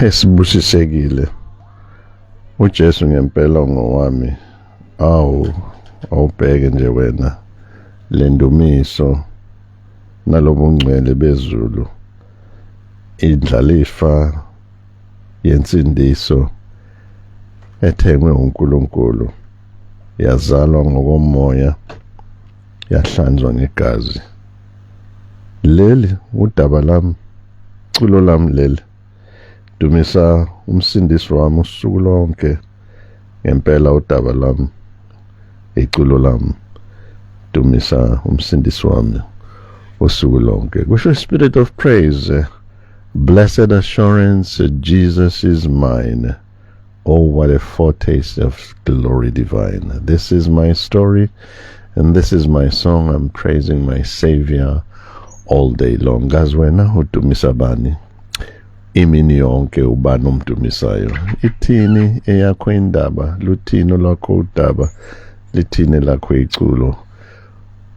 Esibusisekile. uJesu ngempela ungowami. Awu, awubheke nje wena lendumiso nalobungcwele bezulu, indlalifa yensindiso ethengwe uNkulunkulu, yazalwa ngokomoya, yahlanzwa ngegazi. Leli udaba lami, culo lami leli. Dumisa umsindisi wami usuku lonke. Ngempela udaba lami, iculo lami. Dumisa umsindisi wami usuku lonke. Kusho Spirit of Praise. Blessed assurance, Jesus is mine. Oh, what a foretaste of glory divine. This is my story and this is my song. I'm praising my Savior all day long. Ngazi wena udumisa bani? Imini yonke ubani omdumisayo? Ithini eyakho indaba? Luthini olwakho udaba? Lithini lakho iculo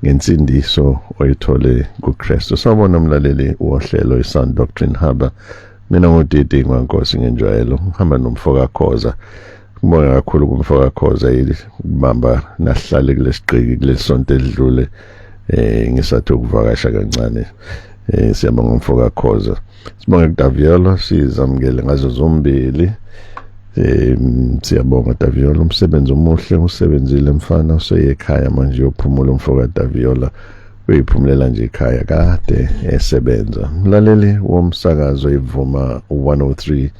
ngensindiso oyithole kuKristu? Sawubona umlaleli wohlelo iSound Doctrine Hub. Mina nguDidi Ngwankosi, ngenjwayelo ngihamba nomfoka Khoza. Kubonga kakhulu kumfoka Khoza ukubamba nasihlale kulesiqiki kulesonto elidlule, ngisathi ukuvakasha kancane. Siyabonga umfoka Khoza. Sibonge kuDaviola, sizamukele ngazo zombili. Siyabonga Daviola, umsebenzi omuhle usebenzile mfana. Useyekhaya manje, uyophumula umfoka Daviola, uyiphumulela nje ekhaya, kade esebenza. Mlaleli womsakazo ivuma 103,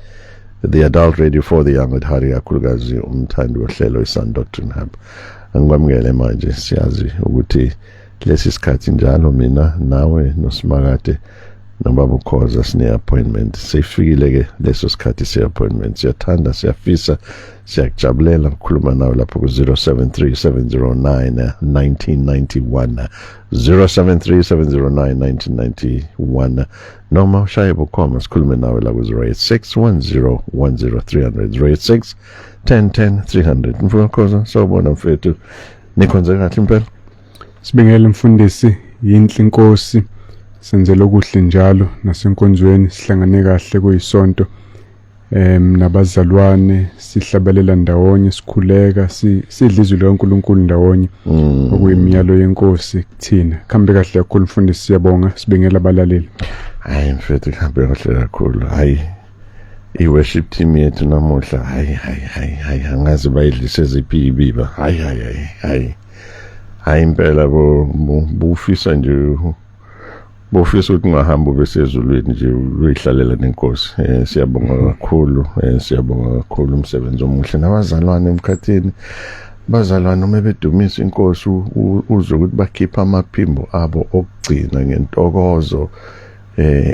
the adult radio for the young at heart, kakhulukazi umthandi wohlelo iSound Doctrine Hub, angikwamukele manje. Siyazi ukuthi lesi sikhathi njalo mina nawe noSimakade nobaba uKhoza sine appointment. Seyifikile ke leso sikhathi se appointment. Siyathanda, siyafisa, siyakujabulela ukukhuluma nawe lapho ku 073 709 1991, 073 709 1991, noma ushaye bukhoma sikhulume nawe la ku 086 10 10 300, 086 10 10 300. Mfuna Khoza, sawubona mfethu, nikhonze kahle impela? Sibingele mfundisi, yinhle inkosi. Senzele okuhle njalo nasenkonzweni, sihlangane kahle kuyisonto. Nabazalwane sihlabelela ndawonye, sikhuleka, sidla izwi likaNkulunkulu ndawonye, okuyimiyalo yenkosi kuthina. Khambe kahle kakhulu mfundisi, siyabonga, sibingela abalaleli. Hayi mfethu, kuhambe kahle kakhulu. Hayi, i-worship team yethu namuhla, hayi hayi hayi hayi, angazi bayidlise ziphi ibiba. Hayi hayi hayi hayi hayi, impela bo bufisa nje, bufisa ukuthi ungahamba ube sezulwini nje, uyihlalela nenkosi. Siyabonga kakhulu, siyabonga kakhulu umsebenzi omuhle nabazalwane emkhathini. Bazalwane uma bedumisa inkosi, uzwe ukuthi bakhipha amaphimbo abo okugcina ngentokozo,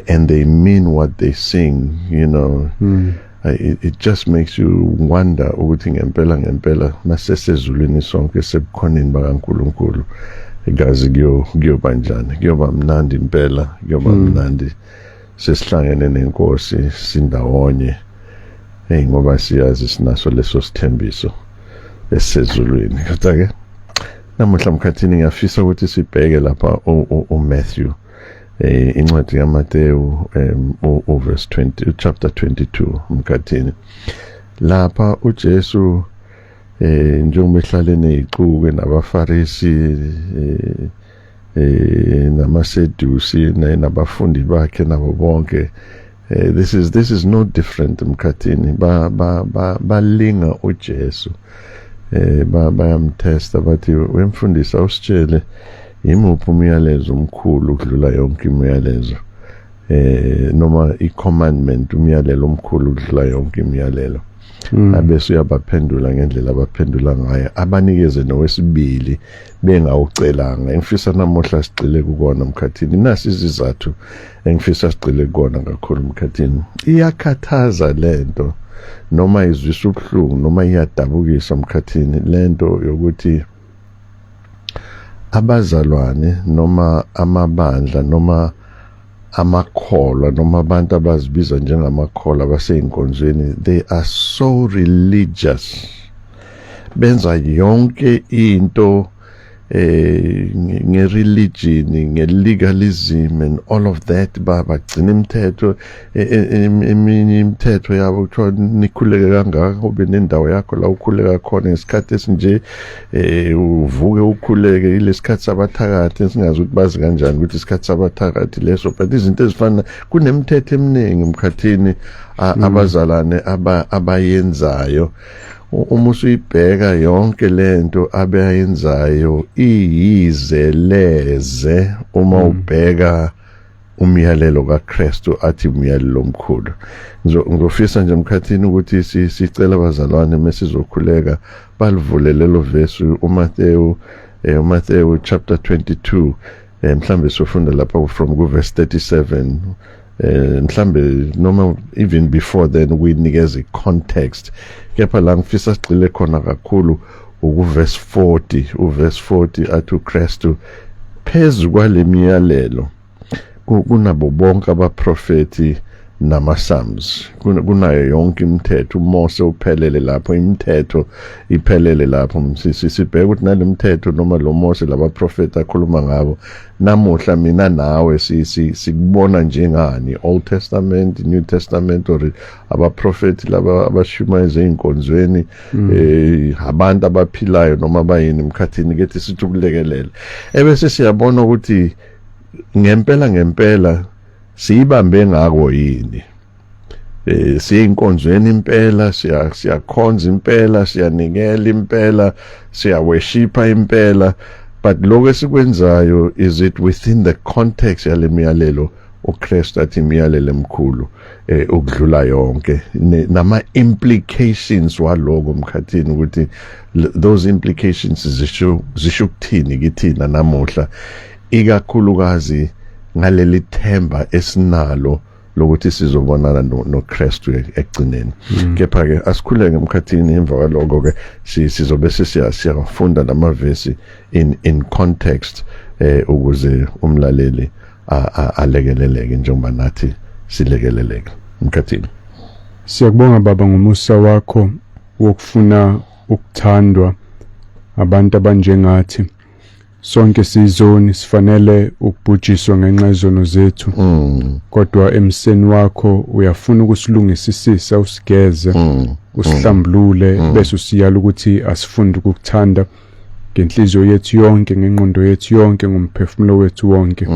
and they mean what they sing. It just makes you wonder ukuthi ngempela ngempela masesezulwini sonke sebukhoneni bakaNkulunkulu, igazi kuyoba njani? Kuyoba mnandi impela, kuyoba mnandi sesihlangene nenkosi sindawonye. Hey, ngoba siyazi sinaso leso sithembiso esisezulwini. Kodwa ke namuhla mkhathini ngiyafisa ukuthi sibheke lapha uMatthew, incwadi kaMateyu, uverse 20, chapter 22 mkhathini. Lapha uJesu, njengoba ehlale nezixuku nabaFarisi, namaSedusi, nabafundi bakhe nabo bonke, this is no different mkhathini. Ba ba ba balinga uJesu, bayamtesta, bathi, "Wemfundisi, usitshele, imuphi umyalezo omkhulu ukudlula yonke imiyalezo, noma i-commandment, umyalelo omkhulu ukudlula yonke imiyalelo?" Abese uyabaphendula ngendlela abaphendula ngayo, abanikeze nowesibili bengawucelanga. Engifisa namuhla sigxile kukona mkhathini, nasi izizathu engifisa sigxile kukona kakhulu mkhathini. Iyakhathaza lento, noma izwisa ubuhlungu, noma iyadabukisa mkhathini, lento yokuthi abazalwane noma amabandla noma amakholwa noma abantu abazibiza njengamakholwa baseyinkonzweni, they are so religious, benza yonke into. nge-religion, nge-legalism and all of that. Bagcina imithetho, eminye imithetho yabo kuthiwa nikhuleke kangaka, ube nendawo yakho la ukhuleka khona ngesikhathi esinje, uvuke ukhuleke ilesikhathi sabathakathi, singazi ukuthi bazi kanjani ukuthi isikhathi sabathakathi leso. But izinto ezifana, kunemithetho eminingi emkhathini abazalwane abayenzayo. Uma usuyibheka yonke lento abayenzayo iyizeleze uma ubheka umyalelo kaKristu athi umyalelo omkhulu. Ngizofisa nje emkhathini ukuthi sicela abazalwane mesizokhuleka balivule lelo verse, uMathewu, uMathewu chapter 22, mhlambe sofunda lapha from ku verse 37, mhlambe noma even before then, ukuyinikeza i-context. Kepha la ngifisa sigxile khona kakhulu uku-verse 40. Uverse 40 athi uKristu, phezu kwale miyalelo kunabo bonke abaprofeti nama-Psalms, kunayo yonke imithetho. uMose uphelele lapho, imithetho iphelele lapho. Sibheka ukuthi nale mithetho noma lo Mose labaprofeti akhuluma ngabo namuhla, mina nawe sikubona njengani? Old Testament, New Testament, or abaprofeti laba abashumayeza ey'nkonzweni, abantu abaphilayo noma bayini emkhathini? Kethi sithi ukulekelela, ebese siyabona ukuthi ngempela ngempela siyibambe ngako yini. Siyinkonzweni impela, siyakhonza impela, siyanikela impela, siyaworshipa impela, but lokho esikwenzayo, is it within the context yale miyalelo uKristu athi imiyalelo emkhulu ukudlula yonke, nama implications waloko mkhathini, ukuthi those implications zisho ukuthini kithina namuhla, ikakhulukazi ngaleli themba esinalo lokuthi sizobonana noKristu ekugcineni. Kepha ke asikhuleke emkhathini, emva kwaloko ke sizobe siyafunda lamavesi in context, ukuze umlaleli alekeleleke njengoba nathi silekeleleke emkhathini. Siyakubonga Baba ngomusa wakho wokufuna ukuthandwa abantu abanjengathi. Sonke sizoni, sifanele ukubhujiswa ngenxa yezono zethu, kodwa emseni wakho uyafuna ukusilungisisisa, usigeze, usihlambulule, bese usiyala ukuthi asifunde ukukuthanda ngenhliziyo yethu yonke, ngengqondo yethu yonke, ngomphefumulo wethu wonke.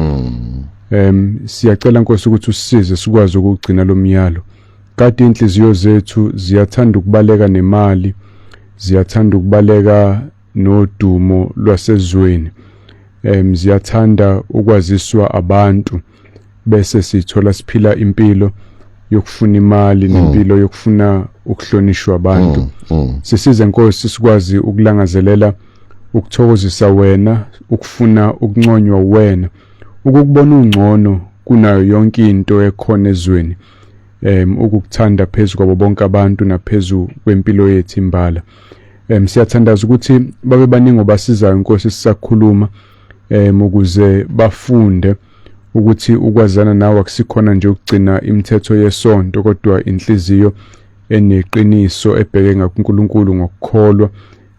Siyacela Nkosi ukuthi usisize sikwazi ukugcina lo myalo. Kade inhliziyo zethu ziyathanda ukubaleka nemali, ziyathanda ukubaleka nodumo lwasezweni, ziyathanda ukwaziswa abantu, bese sithola siphila impilo yokufuna imali nempilo yokufuna ukuhlonishwa abantu. Sisize Nkosi sikwazi ukulangazelela ukuthokozisa wena, ukufuna ukunconywa wena, ukukubona ungcono kunayo yonke into ekhona ezweni, ukukuthanda phezu kwabo bonke abantu naphezu kwempilo yethu imbala. Siyathandaza ukuthi babe baningi obasizayo Nkosi sisakhuluma, ukuze bafunde ukuthi ukwazana nawe akusikhona nje ukugcina imithetho yesonto, kodwa inhliziyo eneqiniso ebheke ngakuNkulunkulu ngokukholwa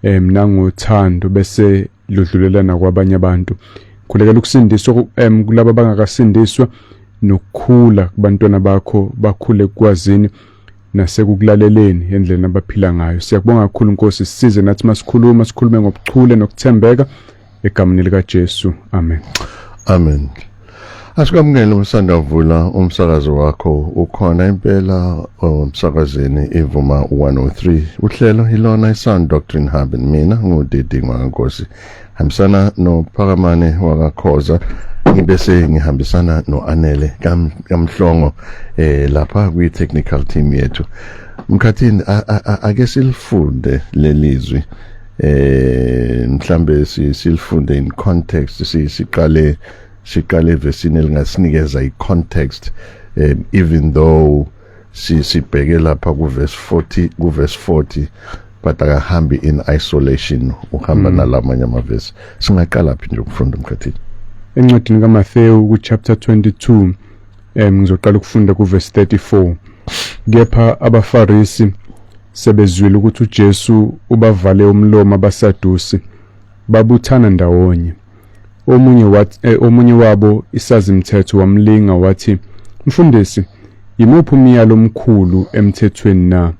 nangothando, bese ludlulela nakwabanye abantu. Khulekela ukusindiswa kulabo abangakasindiswa, nokukhula kubantwana bakho, bakhule kwazini nasekukulaleleni endleleni abaphila ngayo. Siyakubonga kakhulu Nkosi, sisize nathi masikhuluma, sikhulume ngobuchule nokuthembeka, egameni lika Jesu, amen. Amen. Asikwamukele umsandavula umsakazo wakho, ukhona impela umsakazeni Ivuma 103, uhlelo ilona iSound Doctrine Hub. Mina nguDidingwa Nkosi, hambisana noPhakamane wakaKhoza, ngibese ngihambisana noAnele Kamhlongo lapha kwi technical team yethu. Mkhathini, ake silifunde lelizwi, mhlambe silifunde in context, siqale evesini elingasinikeza i-context, even though sibheke lapha ku verse 40, ku verse 40, but akahambi in isolation, uhamba nalamanye amavesi. Singaqala phi nje ukufunda mkhathini? Encwadini kaMathewu ku chapter 22, ngizoqala ukufunda ku verse 34. Kepha abaFarisi sebezwile ukuthi uJesu ubavale umlomo abaSadusi, Babuthana ndawonye. Omunye wathi omunye wabo isazimthetho wamlinga wathi, "Mfundisi, yimuphi umyalo omkhulu emthethweni na?"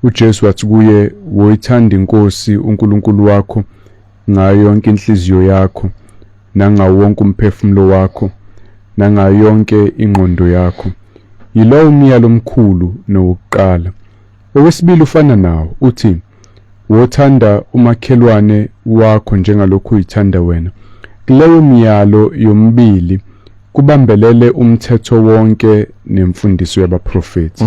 UJesu wathi kuye, "Woyithanda iNkosi uNkulunkulu wakho ngayo yonke inhliziyo yakho, nangawo wonke umphefumulo wakho, nangayo yonke ingqondo yakho. Yilowo umyalo omkhulu nowokuqala. Owesibili ufana nawo, uthi, wothanda umakhelwane wakho njengalokhu uyithanda wena. Kuleyo miyalo yomibili kubambelele umthetho wonke nemfundiso yabaprofethi."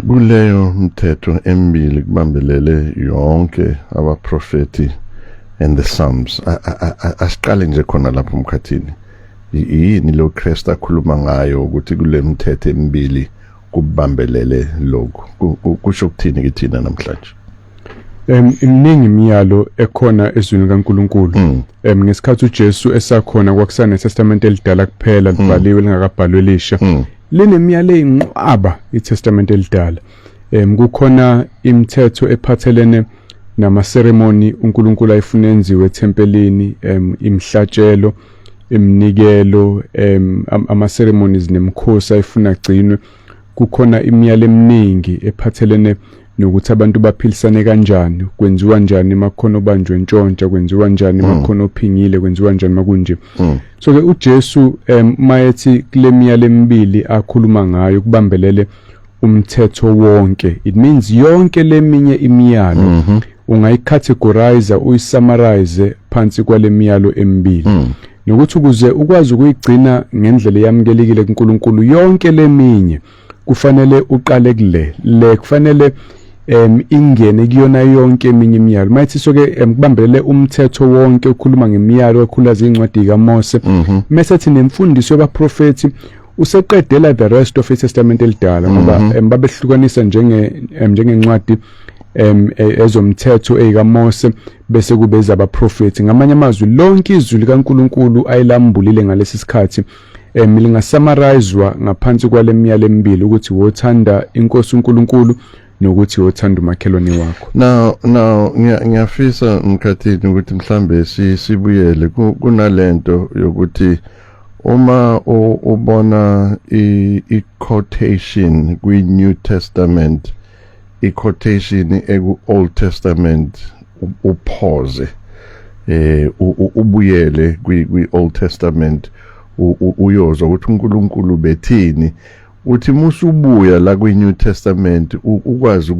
Kuleyo mthetho emibili kubambelele yonke abaprofeti and the Psalms. Asiqale nje khona lapho, Mkhathini. Yini lo Christ akhuluma ngayo ukuthi kule mthetho emibili kubambelele lokhu? Kusho ukuthini kithina namhlanje? Iminingi imiyalo ekhona ezwini kaNkuluNkulu. Ngesikhathi uJesu esakhona kwakusane Testament elidala kuphela libhaliwe, lingakabhalwe elisha. Linemiyalo eyinqwaba iTestament elidala. Kukhona imithetho ephathelene nama ceremony uNkulunkulu ayifuna enziwe ethempelini, imhlatshelo, iminikelo, ama ceremonies nemikhosi ayifuna agcinwe. Kukhona imiyalo eminingi ephathelene nokuthi abantu baphilisane kanjani, kwenziwa njani makhona obanjwe entshontsha, kwenziwa njani makhona ophingile, kwenziwa njani makunje. So ke uJesu mayethi kule miyalo emibili akhuluma ngayo kubambelele umthetho wonke, it means yonke leminye imiyalo ungayicategorize, uyisummarize phansi kwale miyalo emibili, nokuthi ukuze ukwazi ukuyigcina ngendlela eyamukelekile kuNkulunkulu, yonke leminye kufanele uqale kule le, kufanele ingene kuyona yonke eminye imiyalo. Mayithi soke kubambelele umthetho wonke, ukhuluma ngemiyalo ekhulaza incwadi kaMose, mase ethi nemfundiso yabaprofeti, useqedela the rest of iTestament elidala, ngoba babehlukanisa njengencwadi ezomthetho ezikaMose bese kube ezabaprofeti. Ngamanye amazwi, lonke izwi likaNkuluNkulu ayilambulile ngalesi sikhathi lingasummarizwa ngaphansi kwale miyalo emibili, ukuthi wothanda inkosi uNkulunkulu nokuthi wothanda umakhelwane wakho. Now ngiyafisa, Mkhathini, ukuthi mhlambe sibuyele kunalento yokuthi uma ubona i quotation kwi New Testament, i quotation eku Old Testament, upause, ubuyele kwi Old Testament, uyozwa ukuthi uNkulunkulu bethini. Uthi musubuya la kwi New Testament, ukwazi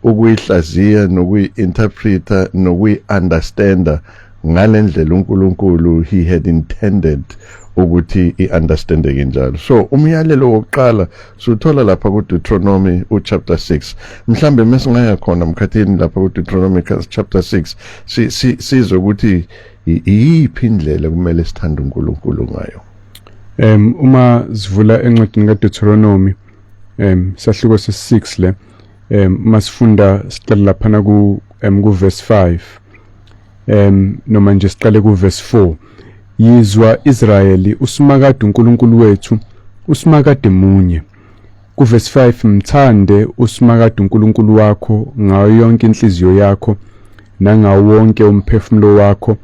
ukuyihlaziya nokuyi-interpreta nokuyi-understanda ngalendlela uNkulunkulu he had intended ukuthi i-understandeke njalo. So umyalelo wokuqala suthola lapha ku-Deuteronomy uchapter 6. Mhlambe mesingaya khona, Mkhathini, lapha ku-Deuteronomy chapter 6, sizwe ukuthi iyiphi indlela kumele sithande uNkulunkulu ngayo. Uma sivula encwadini kaDeuteronomy, sahluko se6 le, masifunda siqala laphana ku verse 5, noma nje siqale ku verse 4: "Yizwa Israyeli, uSimakade uNkulunkulu wethu uSimakade munye." Ku verse 5: "Mthande uSimakade uNkulunkulu wakho ngayo yonke inhliziyo yakho, nangawo wonke umphefumulo wakho,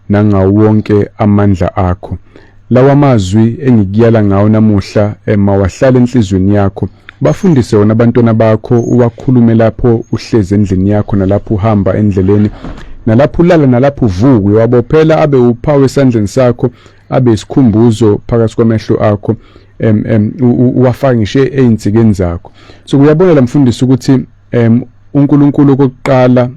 nangawo wonke amandla akho. Lawa mazwi engikuyala ngawo namuhla mawahlale enhliziyweni yakho. Bafundise wona abantwana bakho, uwakhulume lapho uhlezi endlini yakho, nalapho uhamba endleleni, nalapho ulala, nalapho uvuka. Uyawabophela abe uphawu esandleni sakho, abe isikhumbuzo phakathi kwamehlo akho, em em uwafake ngisho ey'nsikeni zakho." So kuyabona la, mfundisi, ukuthi uNkulunkulu okokuqala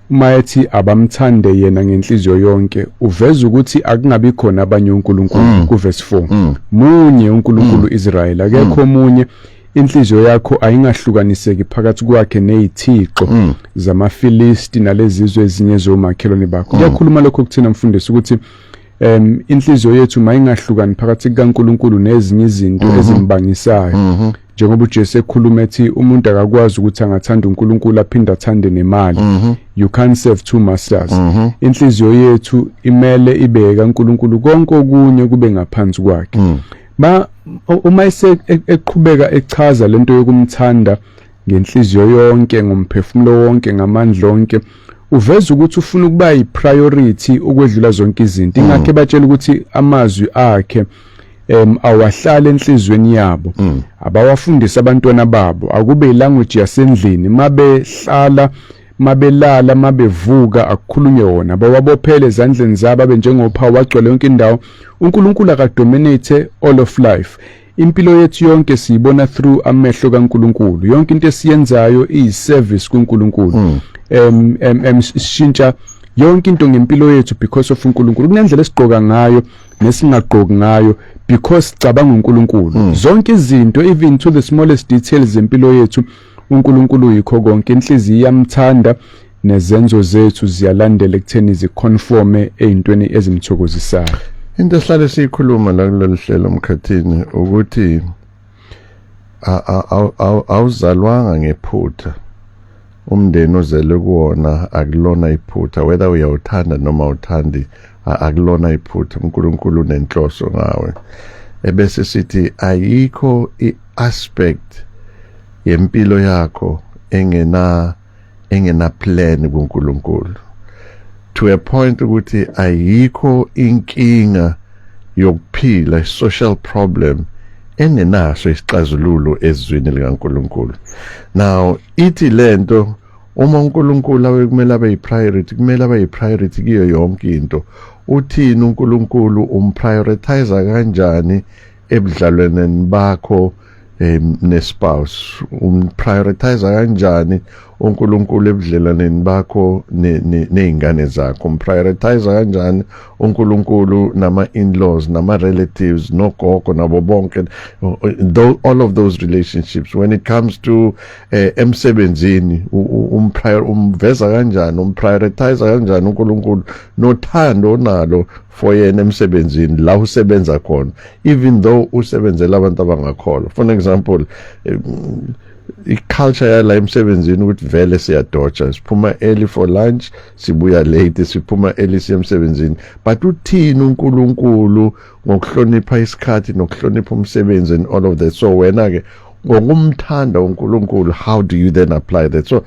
uma ethi abamthande yena ngenhliziyo yonke, uveza ukuthi akungabi khona abanye uNkulunkulu. Kuverse 4, munye uNkulunkulu Israel, akekho omunye. Inhliziyo yakho ayingahlukaniseki phakathi kwakhe nezithixo zamaFilisti nalezizwe ezinye zomakhelwane bakho. Kuyakhuluma lokho kuthina, mfundisi, ukuthi inhliziyo yethu mayingahlukani phakathi kukaNkuluNkulu nezinye izinto ezimbangisayo, njengoba uJesu ekhuluma ethi umuntu akakwazi ukuthi angathanda uNkulunkulu aphinde athande nemali, you can't serve two masters. Inhliziyo yethu imele ibe kaNkuluNkulu, konke okunye kube ngaphansi kwakhe. Ba uma ese eqhubeka echaza lento yokumthanda. Ngenhliziyo yonke, ngomphefumulo wonke, ngamandla onke, uveza ukuthi ufuna ukuba yipriority ukwedlula zonke izinto. Ingakho ebatshela ukuthi amazwi akhe awahlala enhlizweni yabo, abawafundisa abantwana babo, akube ilanguage yasendlini, mabehlala, mabelala, mabevuka, akukhulunywe wona, bawabophele ezandleni zabo, abe njengophawu, wagcwele yonke indawo. UNkulunkulu akadominate all of life. Impilo yethu yonke siyibona through amehlo kaNkulunkulu. Yonke into esiyenzayo iyiservice kuNkulunkulu. em em em Sishintsha yonke into ngempilo yethu because of uNkulunkulu. Kunendlela esigqoka ngayo nesingagqoki ngayo because sicabanga uNkulunkulu. Zonke izinto, even to the smallest details zempilo yethu, uNkulunkulu yikho konke. Inhliziyo iyamthanda, nezenzo zethu ziyalandela ekutheni ziconforme ezintweni ezimthokozisayo. Into esihlale siyikhuluma la kulolu hlelo, Mkhathini, ukuthi awuzalwanga ngephutha. Umndeni ozele kuwona akulona iphutha, whether uyawuthanda noma awuthandi, akulona iphutha. uNkulunkulu unenhloso ngawe. Ebese sithi ayikho i-aspect yempilo yakho engena plan kuNkulunkulu, to a point ukuthi ayikho inkinga yokuphila, social problem, engenaso isixazululo ezwini likaNkulunkulu. Now ithi lento, uma uNkulunkulu awe kumele abe yipriority, kumele abe yipriority kuyo yonke into. Uthini uNkulunkulu? Umprioritize kanjani ebudlalwaneni bakho nespouse? Umprioritize kanjani uNkulunkulu ebudlelwaneni bakho nezingane zakho? Umprioritize kanjani uNkulunkulu nama in-laws, nama relatives, nogogo nabo bonke, all of those relationships? When it comes to emsebenzini, umveza kanjani, umprioritize kanjani uNkulunkulu nothando onalo for yena emsebenzini la usebenza khona, even though usebenzela abantu abangakholwa? For example, i-culture yala emsebenzini ukuthi vele siyadoja, siphuma early for lunch, sibuya late, siphuma early siya emsebenzini, but uthini uNkulunkulu ngokuhlonipha isikhathi nokuhlonipha umsebenzi and all of that? So wena ke ngokumthanda uNkulunkulu, how do you then apply that? So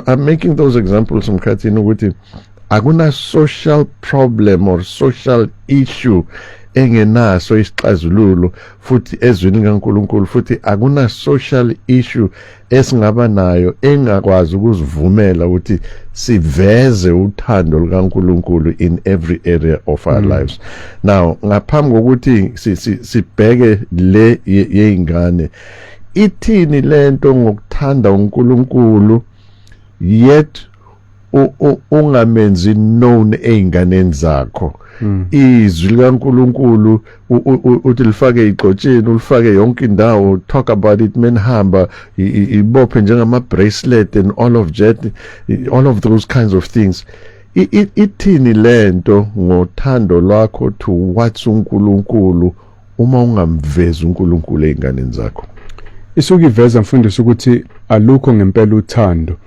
I'm making those examples, Mkhathini, ukuthi akuna social problem or social issue engenaso isixazululo futhi ezwini likaNkulunkulu, futhi akuna social issue esingaba nayo engakwazi ukuzivumela ukuthi siveze uthando lukaNkulunkulu in every area of our lives. Now ngaphambi kokuthi sibheke le yeyingane, ithini lento ngokuthanda uNkulunkulu yet ungamenzi known einganeni zakho? Izwi likaNkulunkulu uthi lifake igxotsheni, ulifake yonke indawo, talk about it menihamba, ibophe njengama bracelet and all of that, all of those kinds of things. Ithini lento ngothando lwakho towards uNkulunkulu uma ungamvezi uNkulunkulu einganeni zakho? Isuke iveza, mfundisi, ukuthi alukho ngempela uthando,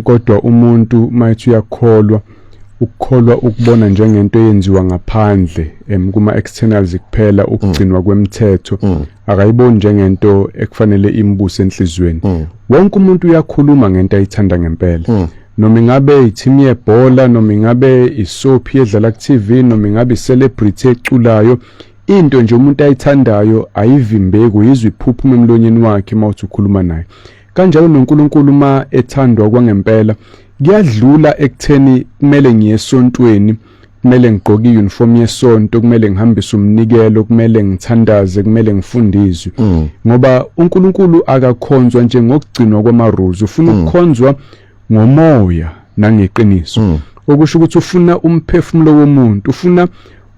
kodwa umuntu mayithi uyakholwa, ukukholwa ukubona njengento eyenziwa ngaphandle, kuma externals kuphela, ukugcinwa kwemithetho, akayiboni njengento ekufanele imbuse enhlizweni. Wonke umuntu uyakhuluma ngento ayithanda ngempela, noma ingabe i-team yebhola, noma ingabe isoapie edlala ku TV, noma ingabe i-celebrity eculayo. Into nje umuntu ayithandayo ayivimbeki, uyizwa iphuphuma emlonyeni wakhe uma uthi ukhuluma naye. Kanjalo noNkulunkulu, uma ethandwa kwangempela, kuyadlula ekutheni kumele ngiye esontweni, kumele ngigqoke iuniform yesonto, kumele ngihambise umnikelo, kumele ngithandaze, kumele ngifunde izwi, ngoba uNkulunkulu akakhonzwa nje ngokugcinwa kwama rules. Ufuna ukukhonzwa ngomoya nangeqiniso, okusho ukuthi ufuna umphefumulo womuntu, ufuna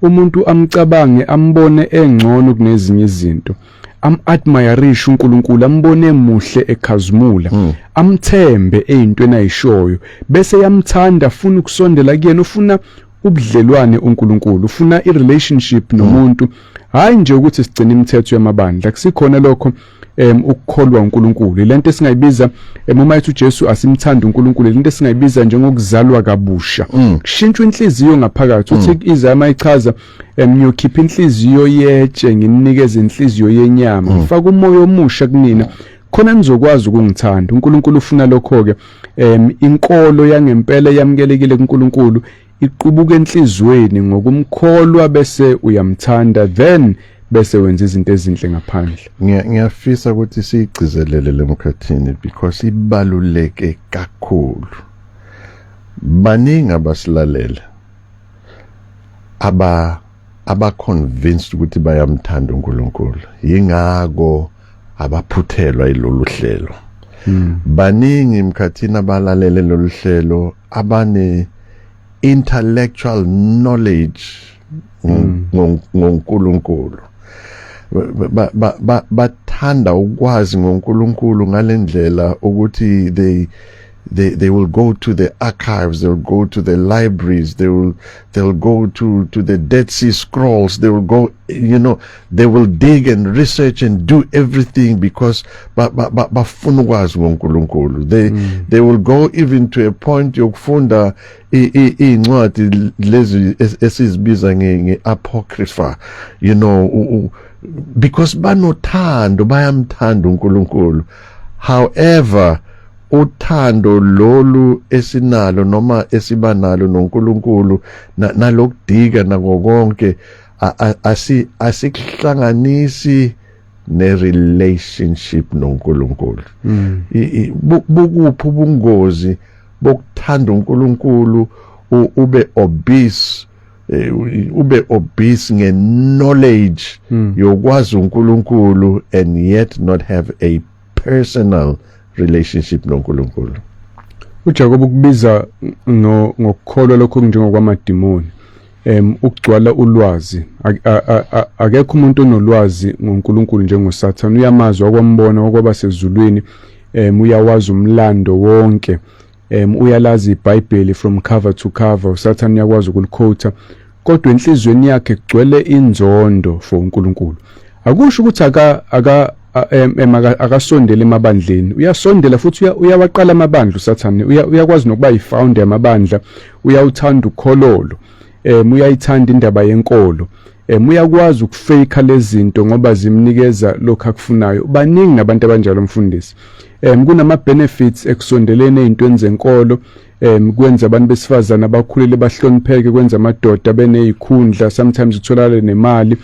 umuntu amcabange, ambone engcono kunezinye izinto, am-admirishe uNkulunkulu, ambone emuhle, ekhazimula, amthembe eyintweni ayishoyo, bese yamthanda, afuna ukusondela kuyena. Ufuna ubudlelwane uNkulunkulu, ufuna i-relationship nomuntu, hayi nje ukuthi sigcine imithetho yamabandla. Kusikhona lokho ukukholwa uNkulunkulu. Lento esingayibiza, uma ethi uJesu asimthanda uNkulunkulu, lento esingayibiza njengokuzalwa kabusha, kushintshwa inhliziyo ngaphakathi. Uthi Isaiah mayichaza, ngiyokhipha inhliziyo yetshe, nginikeze inhliziyo yenyama, ngifaka umoya omusha kunina. Khona nizokwazi ukungithanda. uNkulunkulu ufuna lokho ke. Inkolo yangempela yamukelekile kuNkulunkulu iqubuka enhlizweni ngokumkholwa, bese uyamthanda, then bese wenza izinto ezinhle ngaphandle. Ngiyafisa ukuthi siyigcizelele lemkhathini because ibaluleke kakhulu. Baningi abasilalela aba convinced ukuthi bayamthanda uNkulunkulu, yingako abaphuthelwa ilolu hlelo. Baningi emkhathini abalalele lolu hlelo abane intellectual knowledge ngoNkulunkulu, bathanda ukwazi ngoNkulunkulu ngalendlela ukuthi they will go to the archives, they will go to the libraries, they'll go to the Dead Sea Scrolls, they will go you know they will dig and research and do everything because bafuna ukwazi ngoNkulunkulu. They will go even to a point yokufunda iy'ncwadi lezi esizibiza nge-apocrypha because banothando, bayamthanda uNkulunkulu. However, uthando lolu esinalo noma esibanalo noNkulunkulu nalokudika nako konke asikuhlanganisi ne relationship noNkulunkulu. Bukuphi ubungozi bokuthanda uNkulunkulu ube obese nge-knowledge yokwazi uNkulunkulu and yet not have a personal relationship noNkulunkulu? uJakob ukubiza ngokukholwa lokho njengokwamadimoni, ukugcwala ulwazi. Akekho umuntu onolwazi ngoNkulunkulu njengoSathane. Uyamazi, wakwambona okwaba sezulwini, uyawazi umlando wonke, uyalazi iBhayibheli from cover to cover. uSathane uyakwazi ukuliquota, kodwa enhlizweni yakhe kugcwele inzondo for uNkulunkulu. Akusho ukuthi akasondele emabandleni. Uyasondela futhi uyawaqala amabandla uSathane. Uyakwazi nokuba yifounder yamabandla. Uyawuthanda ukhololo, uyayithanda indaba yenkolo, uyakwazi ukufake lezi zinto ngoba zimnikeza lokho akufunayo. Baningi nabantu abanjalo, mfundisi. Kunama benefits ekusondeleni ezintweni zenkolo, kwenza abantu besifazana bakhulele, bahlonipheke, kwenza amadoda benezikhundla, sometimes utholakale nemali,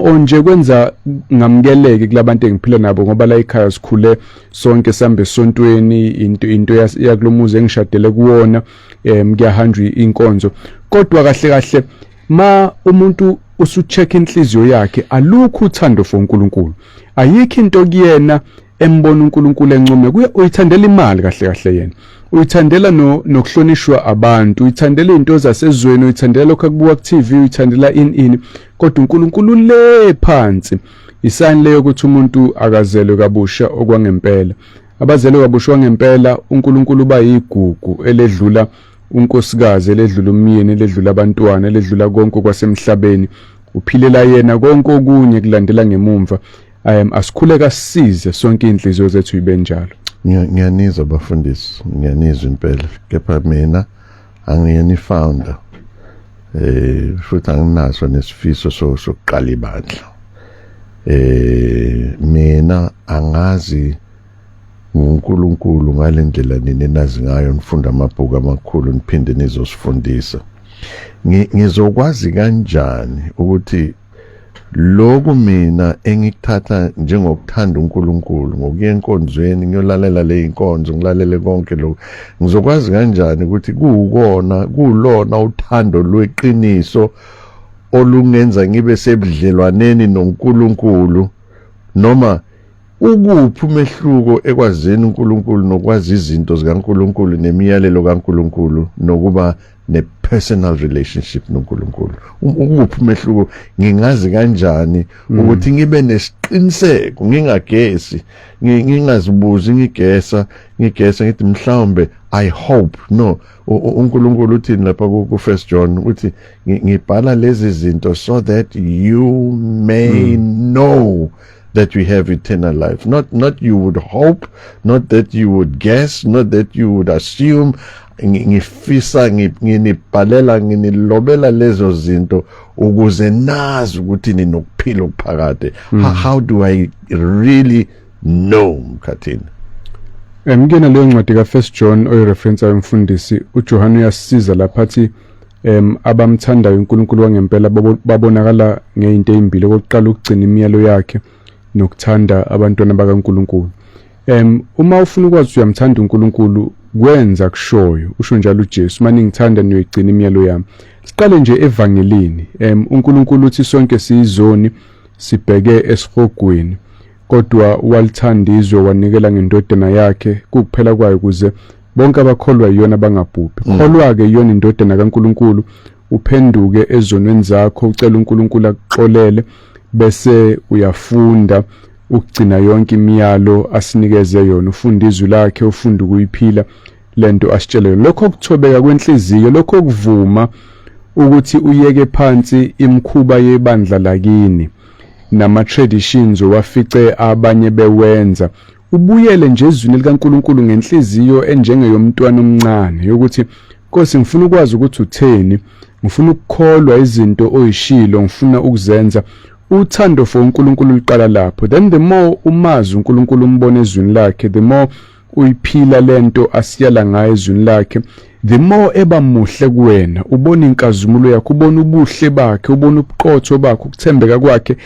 onje kwenza ngamukeleke kulabantu engiphila nabo, ngoba la ekhaya sikhule sonke sambe esontweni, into yakulomuzi engishadele kuwona, kuyahanjwa inkonzo. Kodwa kahle kahle, ma umuntu usucheck inhliziyo yakhe, alukho uthando for uNkulunkulu, ayikho into kuyena embona uNkulunkulu encome kuye. Uyithandela imali kahle kahle yena, uyithandela no nokuhlonishwa abantu, uyithandela izinto zasezweni, uyithandela lokho akubuka ku TV, uyithandela in in kodwa uNkulunkulu le phansi. Isayini leyo ukuthi umuntu akazelwe kabusha okwangempela. Abazelwe kabusha kwangempela, uNkulunkulu uba yigugu eledlula unkosikazi, eledlula umyeni, eledlula abantwana, eledlula konke kwasemhlabeni. Uphilela yena, konke okunye kulandela ngemumva. Asikhuleka sisize sonke, inhliziyo zethu ibe njalo. Ngiyanizwa bafundisi, ngiyanizwa impela, kepha mina angiyena i-founder, futhi anginaso nesifiso sokuqala ibandla. Mina angazi nguNkulunkulu ngalendlela nini nazi ngayo, nifunda amabhuku amakhulu, niphinde nizosifundisa. Ngizokwazi kanjani ukuthi lokhu mina engikuthatha njengokuthanda uNkulunkulu ngokuya enkonzweni, ngiyolalela le inkonzo, ngilalele konke lokhu, ngizokwazi kanjani ukuthi kuwukona kulona uthando lweqiniso olungenza ngibe sebudlelwaneni noNkulunkulu, noma ukuphi umehluko ekwazini uNkulunkulu nokwazi izinto zikaNkulunkulu nemiyalelo kaNkulunkulu nokuba ne-personal relationship noNkulunkulu? Ukuphi umehluko? Ngingazi kanjani ukuthi ngibe nesiqiniseko, ngingagesi, ngingazibuzi, ngigesa ngithi mhlawumbe, I hope no? uNkulunkulu uthini lapha ku First John? Uthi, "Ngibhala lezi zinto so that you may know that we have eternal life." Not you would hope, not that you would guess, not that you would assume. Ngifisa nginibhalela, nginilobela lezo zinto ukuze nazi ukuthi ninokuphila okuphakade. How do I really No, Mkhathini. Kuyona leyo ncwadi ka-First John oyireferensayo, mfundisi, uJohane uyasisiza lapha, athi abamthandayo uNkulunkulu wangempela babonakala ngeyinto ezimbili: okokuqala, ukugcina imiyalo yakhe, nokuthanda abantwana bakaNkulunkulu. Uma ufuna ukwazi uyamthanda uNkulunkulu, kwenza kushoyo. Usho njalo uJesu, "Manje ngithanda, niyoyigcina imiyalo yami." Siqale nje evangelini. UNkulunkulu uthi sonke siyizoni, sibheke esihogweni, kodwa walithanda izwe, wanikela ngendodana yakhe kukuphela kwayo, ukuze bonke abakholwa yiyona bangabhubhi. Kholwa ke iyona indodana kaNkulunkulu, uphenduke ezonweni zakho, ucela uNkulunkulu akuxolele, bese uyafunda ukugcina yonke imiyalo asinikeze yona. Ufunda izwi lakhe, ufunda ukuyiphila lento asitshele yona. Lokho kuthobeka kwenhliziyo, lokho kuvuma ukuthi uyeke phansi imikhuba yebandla lakini nama traditions owafice abanye bewenza, ubuyele nje ezwini likaNkulunkulu ngenhliziyo enjengeyomntwana omncane yokuthi, "Nkosi, ngifuna ukwazi ukuthi utheni, ngifuna ukukholwa izinto oyishilo, ngifuna ukuzenza." Uthando for uNkulunkulu luqala lapho. Then the more umazi uNkulunkulu, umbone ezwini lakhe, the more uyiphila lento asiyala ngayo ezwini lakhe, the more eba muhle kuwena, ubona inkazimulo yakhe, ubona ubuhle bakhe, ubona ubuqotho bakhe, ukuthembeka kwakhe,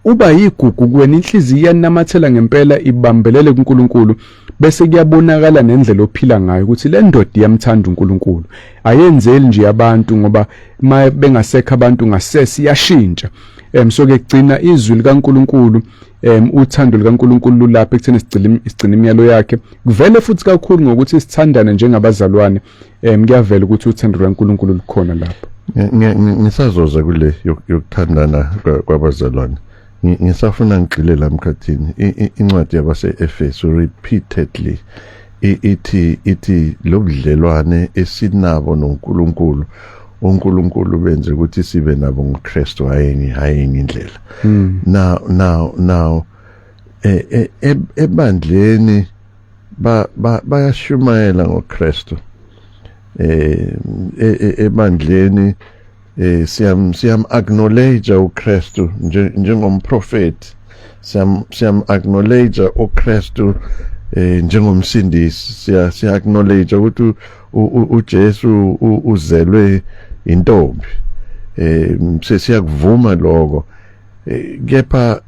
uba yigugu kuwena. Inhliziyo iyanamathela ngempela, ibambelele kuNkulunkulu, bese kuyabonakala nendlela ophila ngayo ukuthi le ndoda iyamthanda uNkulunkulu, ayenzeli nje abantu, ngoba ma bengasekho abantu ngasese iyashintsha. So ke gcina izwi likaNkulunkulu. Uthando likaNkulunkulu lulapha ekutheni sigcine imiyalo yakhe. Kuvele futhi kakhulu ngokuthi sithandane njengabazalwane. Kuyavela ukuthi uthando likaNkulunkulu lukhona lapho. Ngisazoza kule yokuthandana kwabazalwane. Ngisafuna ngigxile la, Mkhathini. Incwadi yabase-Efesu repeatedly ithi lobudlelwane esinabo noNkulunkulu, uNkulunkulu benze ukuthi sibe nabo ngoKristu, hayi indlela. Now ebandleni bayashumayela ngoKristu. Ebandleni siyam acknowledge uKristu njengomprofeti, siyam acknowledge uKristu njengomsindisi, siya acknowledge ukuthi uJesu uzelwe intombi, sesiyakuvuma lokho. Kepha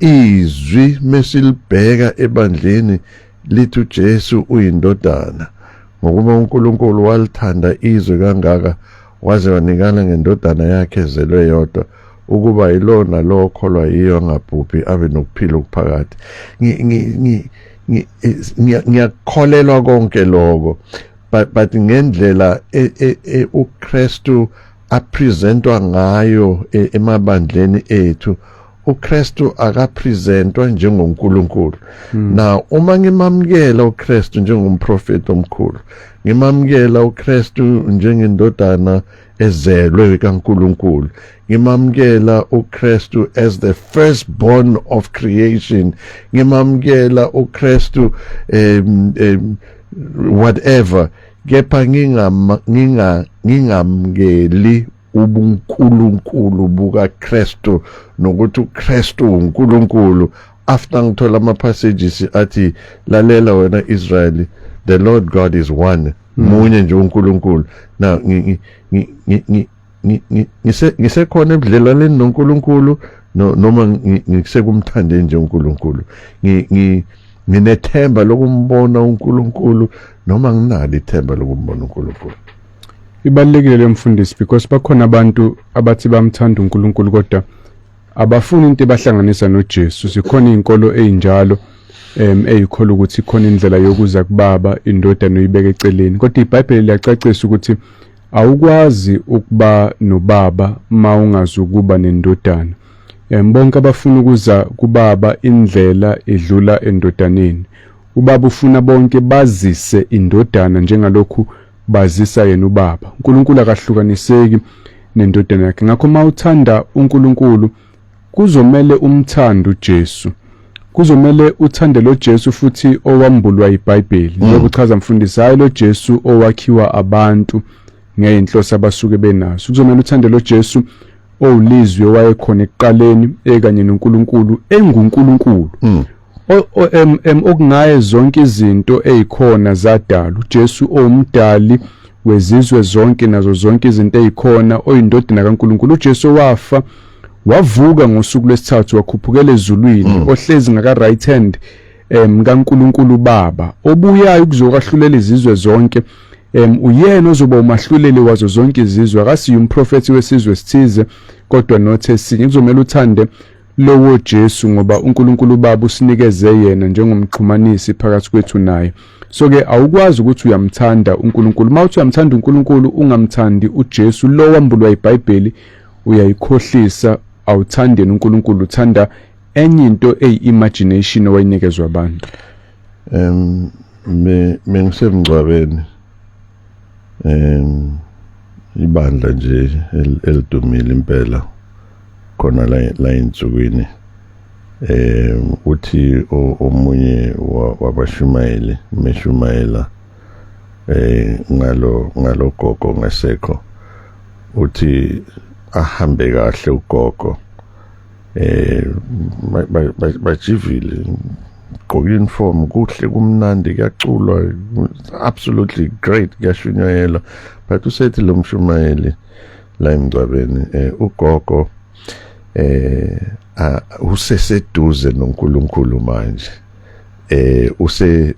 izwi mesilibheka ebandleni lithi uJesu uyindodana, ngokuba uNkulunkulu walithanda izwe kangaka, waze wanikala ngendodana yakhe ezelwe yodwa, ukuba yilona lo okholwa yiyo angabhubhi, abe nokuphila okuphakade. Ngiyakholelwa konke lokho, but ngendlela uKristu apresentwa ngayo emabandleni ethu, uKristu akapresentwa njengoNkulunkulu. Now uma ngimamukela uKristu njengomprofeti omkhulu, ngimamukela uKristu njengendodana ezelwe kaNkulunkulu, ngimamukela uKristu as the firstborn of creation, ngimamukela uKristu whatever, kepha ngingamukeli ubunkulunkulu bukaKristu nokuthi uKristu uNkulunkulu, after ngithola ama passages athi, "Lalela wena Israel, the Lord God is one, munye nje uNkulunkulu." Now ngisekhona ebudlelwaneni noNkulunkulu noma ngisekumthande nje uNkulunkulu? Nginethemba lokumbona uNkulunkulu noma nginalo ithemba lokumbona uNkulunkulu? Ibalulekile le, mfundisi, because bakhona abantu abathi bamthanda uNkulunkulu kodwa abafuni into ebahlanganisa noJesu. Zikhona izinkolo ezinjalo eyikholwa ukuthi khona indlela yokuza kubaba, indodana uyibeka eceleni, kodwa iBhayibheli liyacacisa ukuthi awukwazi ukuba nobaba mawungazi ukuba nendodana. Bonke abafuna ukuza kubaba, indlela edlula endodaneni. Ubaba ufuna bonke bazise indodana njengalokhu bazisa yena ubaba. uNkulunkulu akahlukaniseki nendodana yakhe. Ngakho mawuthanda uNkulunkulu, kuzomele umthande uJesu, kuzomele uthande lo Jesu futhi owambulwa iBhayibheli, njengoba uchaza, mfundisi, hayi lo Jesu owakhiwa abantu ngeyinhloso abasuke benazo. Kuzomele uthande lo Jesu owulizwi, owayekhona ekuqaleni ekanye noNkulunkulu, enguNkulunkulu. Okungaye zonke izinto ezikhona zadalwa. uJesu owumdali wezizwe zonke nazo zonke izinto ezikhona, oyindodana kaNkulunkulu. uJesu wafa, wavuka ngosuku lwesithathu, wakhuphukela ezulwini, ohlezi ngaka right hand kaNkulunkulu Baba, obuyayo ukuzokwahlulela izizwe zonke. Uyena ozoba umahluleli wazo zonke izizwe. Akasiyo umprofethi wesizwe esithize kodwa not esinye. Kuzomela uthande lowo Jesu ngoba uNkulunkulu Baba usinikeze yena njengomxhumanisi phakathi kwethu naye. So ke awukwazi ukuthi uyamthanda uNkulunkulu, mawuthi uyamthanda uNkulunkulu ungamthandi uJesu lo wambulwa iBhayibheli, uyayikhohlisa. Awuthandi yena uNkulunkulu, uthanda enye into eyi-imagination owayinikezwa abantu. Me mengisemngcwabeni, ibandla nje elidumile impela khona la insukwini, uthi omunye wabashumayeli meshumayela ngalo gogo ngasekho, uthi ahambe kahle ugogo, bajivile, gqoka uniform kuhle, kumnandi, kuyaculwa, absolutely great, kuyashunyayelwa. But usethi lo mshumayeli la emngcwabeni, ugogo useseduze noNkulunkulu manje,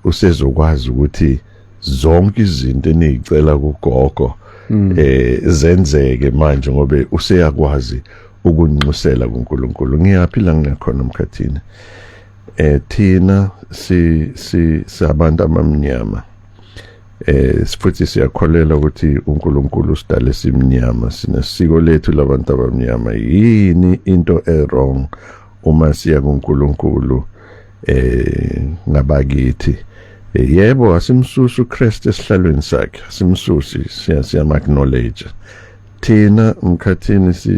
usezokwazi ukuthi zonke izinto enizicela kugogo zenzeke manje ngoba useyakwazi ukunxusela kuNkulunkulu. Ngiyaphi la ngiyakhona emkhathini? Thina si si sabantu abamnyama, futhi siyakholela ukuthi uNkulunkulu usidale simnyama, sinesiko lethu labantu abamnyama. Yini into e wrong uma siya kuNkulunkulu ngabakithi? Yebo, asimsusi uChrist esihlalweni sakhe, asimsusi, siya siyam acknowledge. Thina mkhathini si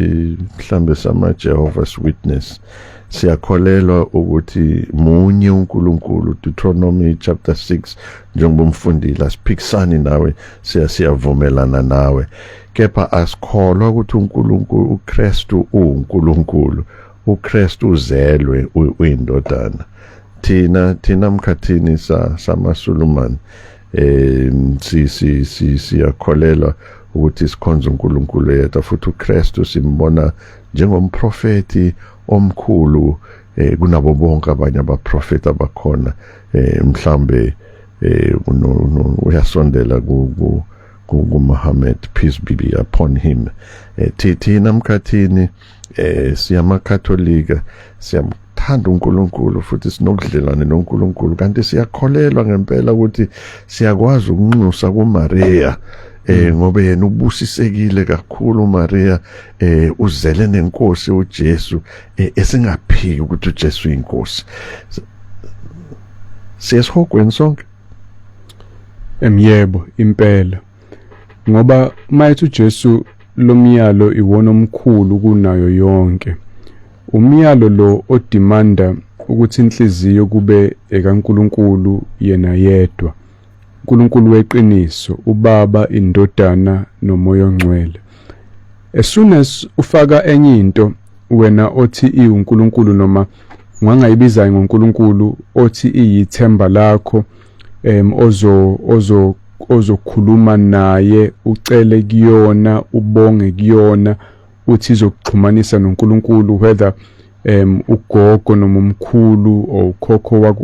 mhlambe sama Jehovah's Witness, siyakholelwa ukuthi munye uNkulunkulu, Deuteronomy chapter 6, njengoba umfundile, asiphikisani nawe, siyavumelana nawe, kepha asikholwa ukuthi uNkulunkulu uKristu uNkulunkulu, uKristu uzelwe uyindodana. Thina mkhathini sa samaSulumane, si si si siyakholelwa ukuthi sikhonza uNkulunkulu yedwa, futhi uKristu simbona njengomprofeti omkhulu kunabo bonke abanye abaprofeti abakhona. Mhlambe uyasondela ku Muhammad, peace be upon him. Thina mkhathini siyamakatholika, siyamthanda uNkulunkulu futhi sinokudlelwane noNkulunkulu, kanti siyakholelwa ngempela ukuthi siyakwazi ukunxusa kuMaria, ngoba yena ubusisekile kakhulu uMaria, uzele nenkosi uJesu, esingaphiki ukuthi uJesu uyinkosi. Siyesihogweni sonke. Emyebo impela, ngoba mayethi uJesu lomyalo iwona omkhulu kunayo yonke. Umyalo lo odemanda ukuthi inhliziyo kube ekaNkulunkulu yena yedwa, uNkulunkulu weqiniso, uBaba, iNdodana noMoya oNgcwele. As soon as ufaka enye into wena othi iwuNkulunkulu, noma ungangayibiza ngoNkulunkulu, othi iyithemba lakho, ozo ozo ozokhuluma naye, ucele kuyona, ubonge kuyona, uthi izokuxhumanisa noNkulunkulu, whether ugogo noma umkhulu or ukhokho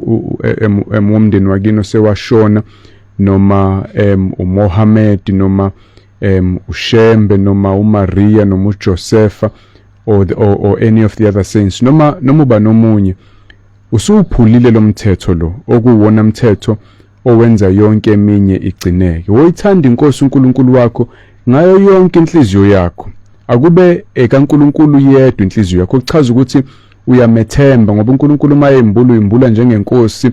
womndeni wakini osewashona, noma uMohammed, noma uShembe, noma uMaria, noma uJosepha, or any of the other saints, noma uba nomunye, usuphulile lo mthetho lo okuwona mthetho owenza yonke eminye igcineke. Woyithanda inkosi uNkulunkulu wakho ngayo yonke inhliziyo yakho. Akube ekaNkulunkulu yedwa inhliziyo yakho, kuchaza ukuthi uyamethemba, ngoba uNkulunkulu uma embula uyimbula njengenkosi,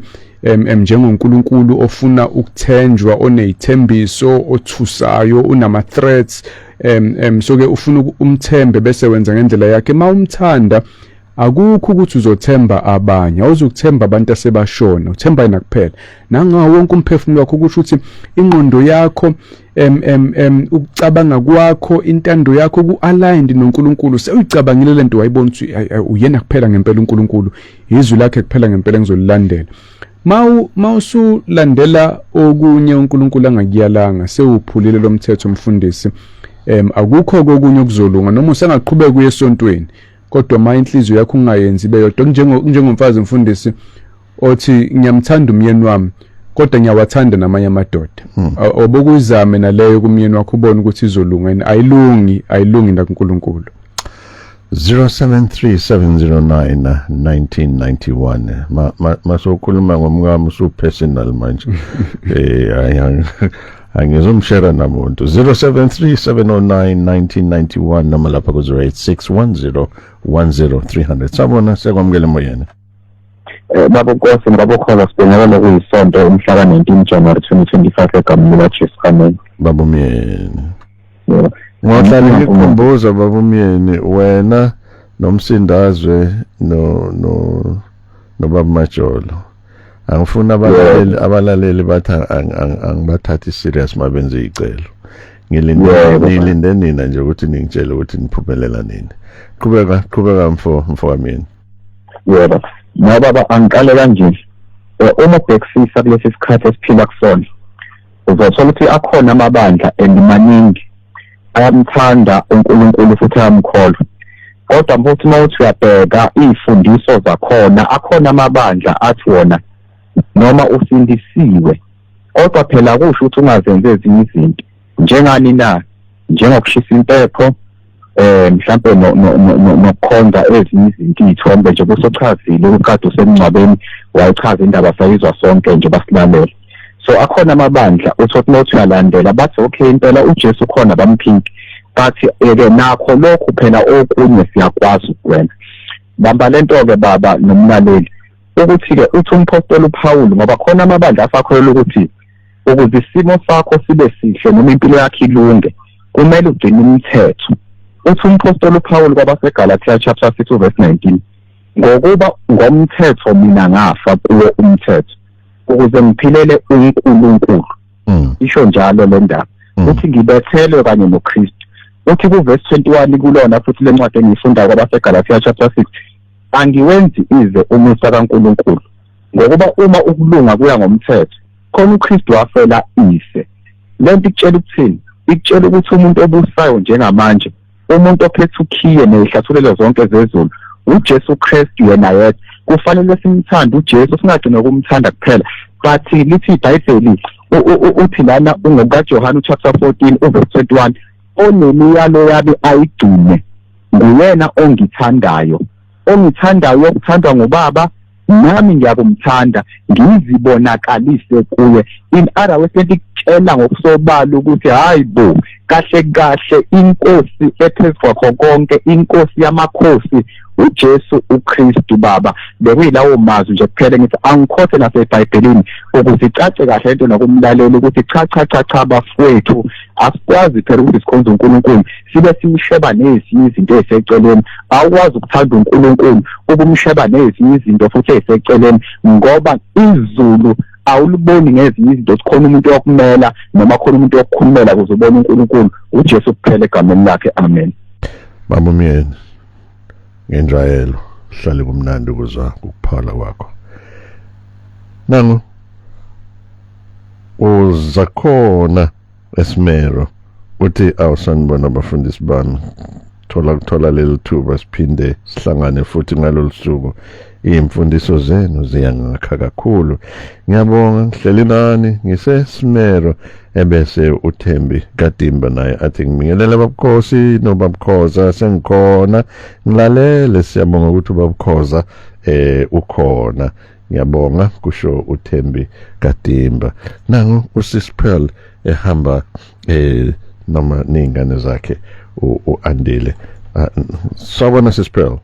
njengoNkulunkulu ofuna ukuthenjwa, onezithembiso, othusayo, unama threats, so ke ufuna umthembe bese wenza ngendlela yakhe. Mawumthanda Akukho ukuthi uzothemba abanye, awuzukuthemba abantu asebashona, uthemba yena kuphela nangawo wonke umphefumulo wakho. Kusho ukuthi ingqondo yakho, em em em ukucabanga kwakho, intando yakho ku-aligned noNkulunkulu. Sewuyicabangile lento, wayibona ukuthi uyena kuphela ngempela uNkulunkulu, izwi lakhe kuphela ngempela engizolilandela. Mawusulandela okunye uNkulunkulu angakuyalanga, sewuphulile lo mthetho, mfundisi. Akukho kokunye okuzolunga noma usengaqhubeka uye esontweni, kodwa ma inhliziyo yakho ungayenzi ibe yodwa, njengomfazi, mfundisi, othi ngiyamthanda umyeni wami kodwa ngiyawathanda namanye amadoda. Obokuyizame naleyo kumyeni wakho, ubone ukuthi izolunga yini. Ayilungi, ayilungi nakuNkulunkulu. 073709 1991. Ma masokhuluma ngomkami usu personal manje. Angizomshare namuntu. 073709 1991 noma lapha ku 08610 10300. Sabona, siyakwamukela emoyeni. Baba Nkosi, ngabokhoza, sibingelele kuyisonto umhla ka-19 January 2025 egameni likaJesu, amen. Baba umyeni. Yebo. Ngohlale ngikukhumbuza, baba umyeni, wena nomsindazwe no nobaba Majolo. Angifuni abalaleli bathi angibathathi serious mabenze icelo. Ngilinde ngilinde nina nje ukuthi ningitshele ukuthi niphumelela nini. Qhubeka, qhubeka, mfo kamyeni. Yebo. No baba, angiqale kanje. Uma ubhekisisa kulesi sikhathi esiphila kusona, uzothola ukuthi akhona amabandla and maningi ayamthanda uNkulunkulu futhi ayamkholwa. Kodwa futhi uma uthi uyabheka iy'fundiso zakhona, akhona amabandla athi wona noma usindisiwe kodwa phela kusho ukuthi ungazenzi ezinye izinto. Njengani na? Njengokushisa impepho, mhlambe nokukhonza ezinye izinto, iy'thombe nje. Kusochazile ukade usemngcwabeni, wayichaza indaba, sayizwa sonke nje basilalela. So akhona amabandla uthi uma uthi uyalandela bathi okay, impela uJesu khona, bamphiki, bathi ke nakho lokhu phela okunye siyakwazi ukwenza. Bamba lento-ke baba nomlaleli, ukuthi-ke uthi umpostoli uPaul, ngoba khona amabandla asakholelwa ukuthi ukuze isimo sakho sibe sihle noma impilo yakho ilunge kumele ugcine imithetho. Uthi umpostoli uPaul kwabaseGalatia chapter 6 verse 19, "Ngokuba ngomthetho mina ngafa kuwo umthetho ukuze ngiphilele uNkulunkulu." Isho njalo le ndaba. Uthi ngibethelwe kanye noKristu. Uthi ku verse 21 kulona futhi lencwadi engiyifunda kwabaseGalatia chapter 6, "Angiwenzi ize umusa kaNkulunkulu, ngokuba uma ukulunga kuya ngomthetho, khona uKristu wafela ize." Lento ikutshela ukuthini? Ikutshela ukuthi umuntu obusayo njengamanje, umuntu ophethe ukhiye nezihlathulelo zonke zezulu, uJesu Kristu yena yedwa. Kufanele simthande uJesu, singagcini ukumthanda kuphela, but lithi iBhayibheli, uthi lana ungokaJohane chapter 14 uverse 21, "Onemiyalo yami ayigcine nguyena ongithandayo. Ongithandayo uyokuthandwa ngubaba, nami ngiyakumthanda, ngizibonakalise kuye." In other words, lento ikutshela ngokusobala ukuthi hayi bo, kahle kahle inkosi ephezu kwakho konke, inkosi yamakhosi, uJesu uKristu. Baba, bekuyilawo mazwi nje kuphela ngithi angikhothe naseBhayibhelini ukuze icace kahle into nokumlalela ukuthi cha, cha, cha, cha, bafowethu, asikwazi phela ukuthi sikhonze uNkulunkulu sibe simsheba nezinye izinto eziseceleni. Awukwazi ukuthanda uNkulunkulu ukumsheba nezinye izinto futhi eziseceleni, ngoba izulu awuliboni ngezinye izinto. Sikhona umuntu wokumela noma khona umuntu wokukhulumela ukuze ubone uNkulunkulu, uJesu kuphela, egameni lakhe, amen. Baba umyeni, ngenjwayelo hlale kumnandi ukuzwa ukuphala kwakho. Nangu uzakhona esimero, uthi awusanibona abafundisi bami, thola kuthola leli thuba siphinde sihlangane futhi ngalolu suku. Iy'mfundiso zenu ziyangakha kakhulu, ngiyabonga. Ngihleli nani ngisesimero. Ebese uThembi Kadimba naye athi ngibingelele babukhosi nobabukhoza, sengikhona ngilalele. Siyabonga ukuthi ubabukhoza ukhona, ngiyabonga, kusho uThembi Kadimba. Nangu uSisPearl ehamba noma nezingane zakhe uAndile. Sawubona, SisPearl.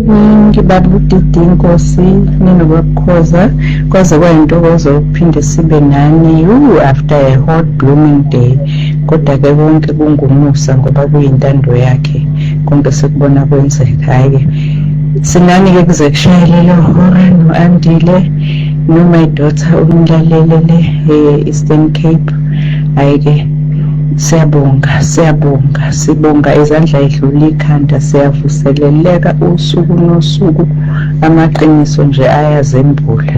Ngibaba uDidi Inkosi ninobabukhoza, kwaze kwayintokozo ukuphinde sibe nani after a hot blooming day. Kodwa-ke konke kungumusa ngoba kuyintando yakhe, konke sekubona kwenzeka. Hhayi-ke. Sinani-ke kuze kushaye lelo hora no-Andile no-my daughter umlalele le e-Eastern Cape. Hhayi-ke siyabonga, siyabonga, sibonga izandla idlula ikhanda, siyavuseleleka usuku nosuku, amaqiniso nje ayazembula.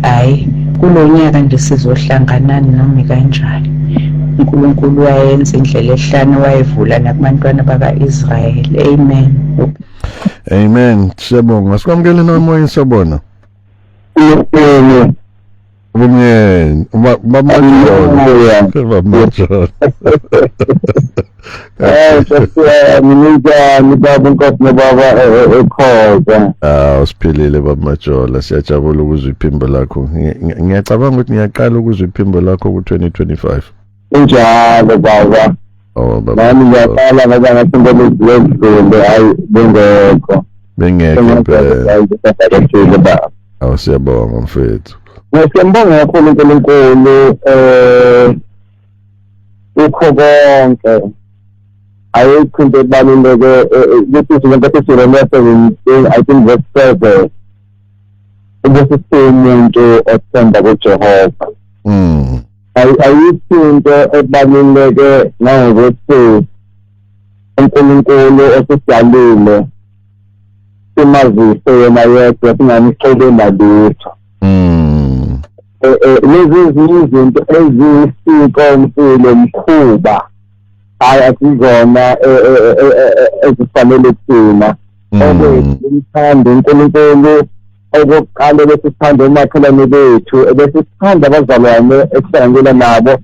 Hhayi kulo nyaka nje sizohlanganani noma kanjani. uNkulunkulu wayenza indlela ehlane, wayivula nakubantwana baka-Israyeli. Amen. Amen. Siyabonga. Sikwamukele nomoya, siyabona. Yebo. Bumyeni, baba Majola. Sasiyami ninjani baba Nkosi nobaba eKhoza? Ah, usiphilile baba Majola, siyajabula ukuzwa iphimbo lakho. Ngiyacabanga ukuthi ngiyaqala ukuzwa iphimbo lakho ku-2025. Kunjalo baba. Oh baba. Nami ngiyaqala ngoba ngathi into lezidlule hayi bengekho. Bengekho impela. Bengekho baba. Awu siyabonga mfethu. Siyambonga kakhulu uNkulunkulu ukho konke. Ayikho into ebaluleke ukuthi izinto esiRomeo 17 I think verse 7 ukuthi umuntu othemba kuJehova. Ayikho into ebaluleke ngangokuthi uNkulunkulu osidalile simazise yena yedwa, singamxobe nalutho. Lezi ezinye izinto eziyisiko, impilo, mkhuba, hayi asizona ezifanele thina. Okwethu umthando uNkulunkulu okokuqala, bese sithanda omakhelwane bethu, bese sithanda abazalwane esihlanganyela nabo,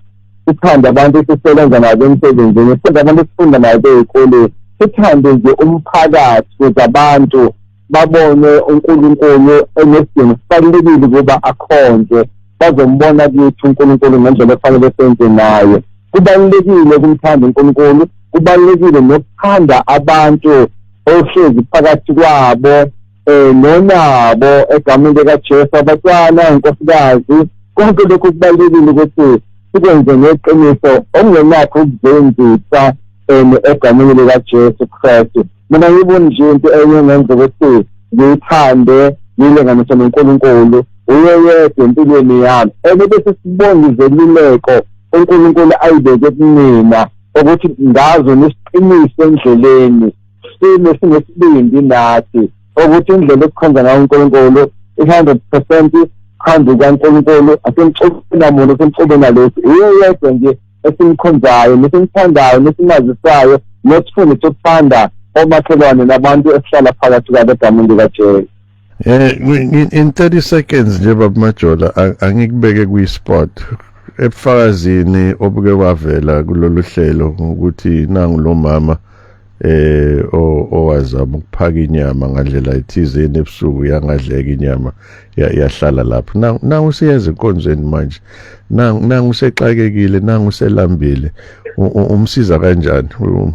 sithande abantu esisebenza nabo emsebenzini, sithande abantu esifunda nabo ey'koleni, sithande nje umphakathi ukuze abantu babone uNkulunkulu enesidingo. Sibalulekile ukuba akhonzwe, bazombona kithi uNkulunkulu ngendlela efanele senze naye. Kubalulekile ukumthanda uNkulunkulu, kubalulekile nokuthanda abantu ohlezi phakathi kwabo nonabo egameni likaJesu, abantwana, inkosikazi, konke lokhu kubalulekile ukuthi sikwenze ngeqiniso okungenakho ukuzenzisa egameni likaJesu Kristu. Mina ngibona nje into enye engenza ukuthi ngiyithande ngiyilinganise noNkulunkulu, uye yedwa empilweni yami, ebe bese sibonga izeluleko uNkulunkulu ayibeke kumina ukuthi ngazo nisiqinise endleleni, sime sinesibindi nathi ukuthi indlela esikhonza ngayo uNkulunkulu i-100% phambi kukaNkulunkulu, asimxube namuntu, asimxube nalutho, uye yedwa nje esimkhonzayo nesimthandayo nesimazisayo nesifundisa ukuthanda omakhelwane nabantu esihlala phakathi kwabo egameni likaJesu. In 30 seconds nje baba Majola, angikubeke kwi-spot ebufakazini obuke wavela kulolu hlelo ukuthi nangu lo mama owazama ukuphaka inyama ngandlela ethizeni ebusuku, yangadleka inyama, yahlala lapho. Nangu usiyeza enkonzweni manje, nangu usexakekile, nangu uselambile, umsiza kanjani?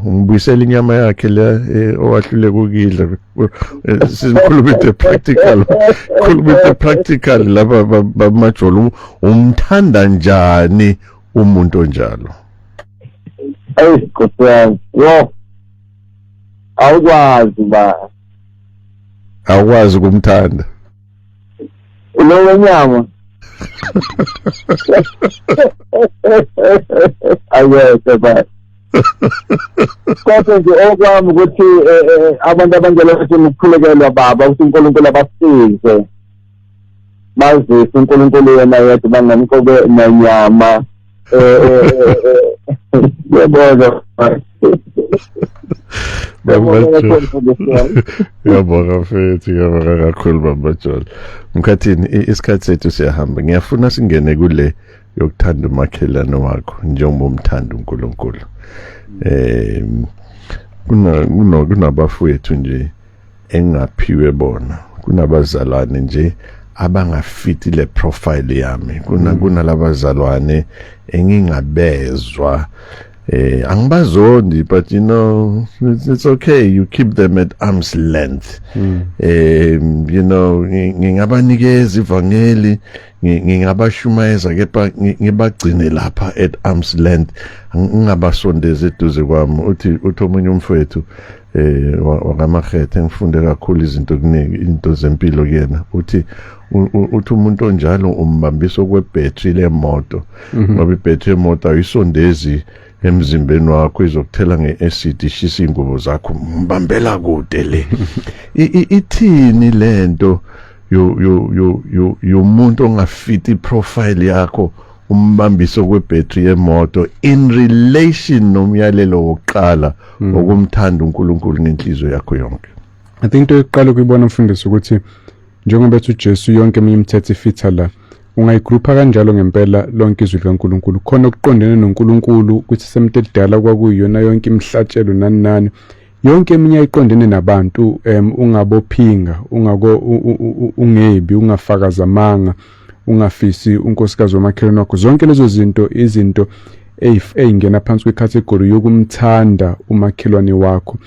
Umbuyisela inyama yakhe le owahluleka ukudla? Sikhuluma into practical, khuluma into practical lapha bamaJola, umthanda njani umuntu onjalo? Eyi Nkosi yami, yo, awukwazi ba. Awukwazi ukumthanda. Lo wenyama ayeke ba, kodwa nje okwami ukuthi abantu abanjalo bathi ukukhulekelwa baba ukuthi uNkulunkulu abasize bazise uNkulunkulu yena yedwa, bangamxobe nenyama. Yabona. Ngiyabonga mfethu, ngiyabonga kakhulu baba Jola. Mkhathini, isikhathi sethu siyahamba. Ngiyafuna singene kule yokuthanda umakhelwane wakho njengoba umthanda uNkulunkulu. Kuna kunabafowethu nje engaphiwe bona, kunabazalwane nje abangafiti le profile yami, kuna kunalabazalwane engingabezwa, angibazondi, but you know it's okay, you keep them at arm's length. Ngingabanikeza ivangeli, ngingabashumayeza, kepha ngibagcine lapha at arm's length, ngingabasondezi eduze kwami. Uthi omunye umfowethu wakaMahethe, ngifunde kakhulu izinto kuningi, into zempilo kuyena. Uthi uthi umuntu onjalo umbambisa kwebhetri lemoto, ngoba ibhetri yemoto ayisondezi emzimbeni wakho, izokuthela ngeacid, ishisa ingubo zakho, mbambela kude le. Ithini lento yo yo yo yo yomuntu ongafiti profile yakho, umbambiso kwebhetri yemoto in relation nomyalelo wokuqala wokumthanda uNkulunkulu ngenhliziyo yakho yonke? I think into yokuqala ukuyibona, mfundisi, ukuthi njengoba ethi uJesu yonke eminye imithetho ifitha la, ungayigrupha kanjalo ngempela lonke izwi likaNkulunkulu, khona okuqondene noNkulunkulu kwiTestamente elidala kwakuyiyona yonke imihlatshelo nani nani, yonke eminye ayiqondene nabantu. Ungabophinga, ungako ungebi, ungafakaza amanga, ungafisi unkosikazi wamakhelwane wakho, zonke lezo zinto izinto ey'ngena phansi kwecategory yokumthanda umakhelwane wakho.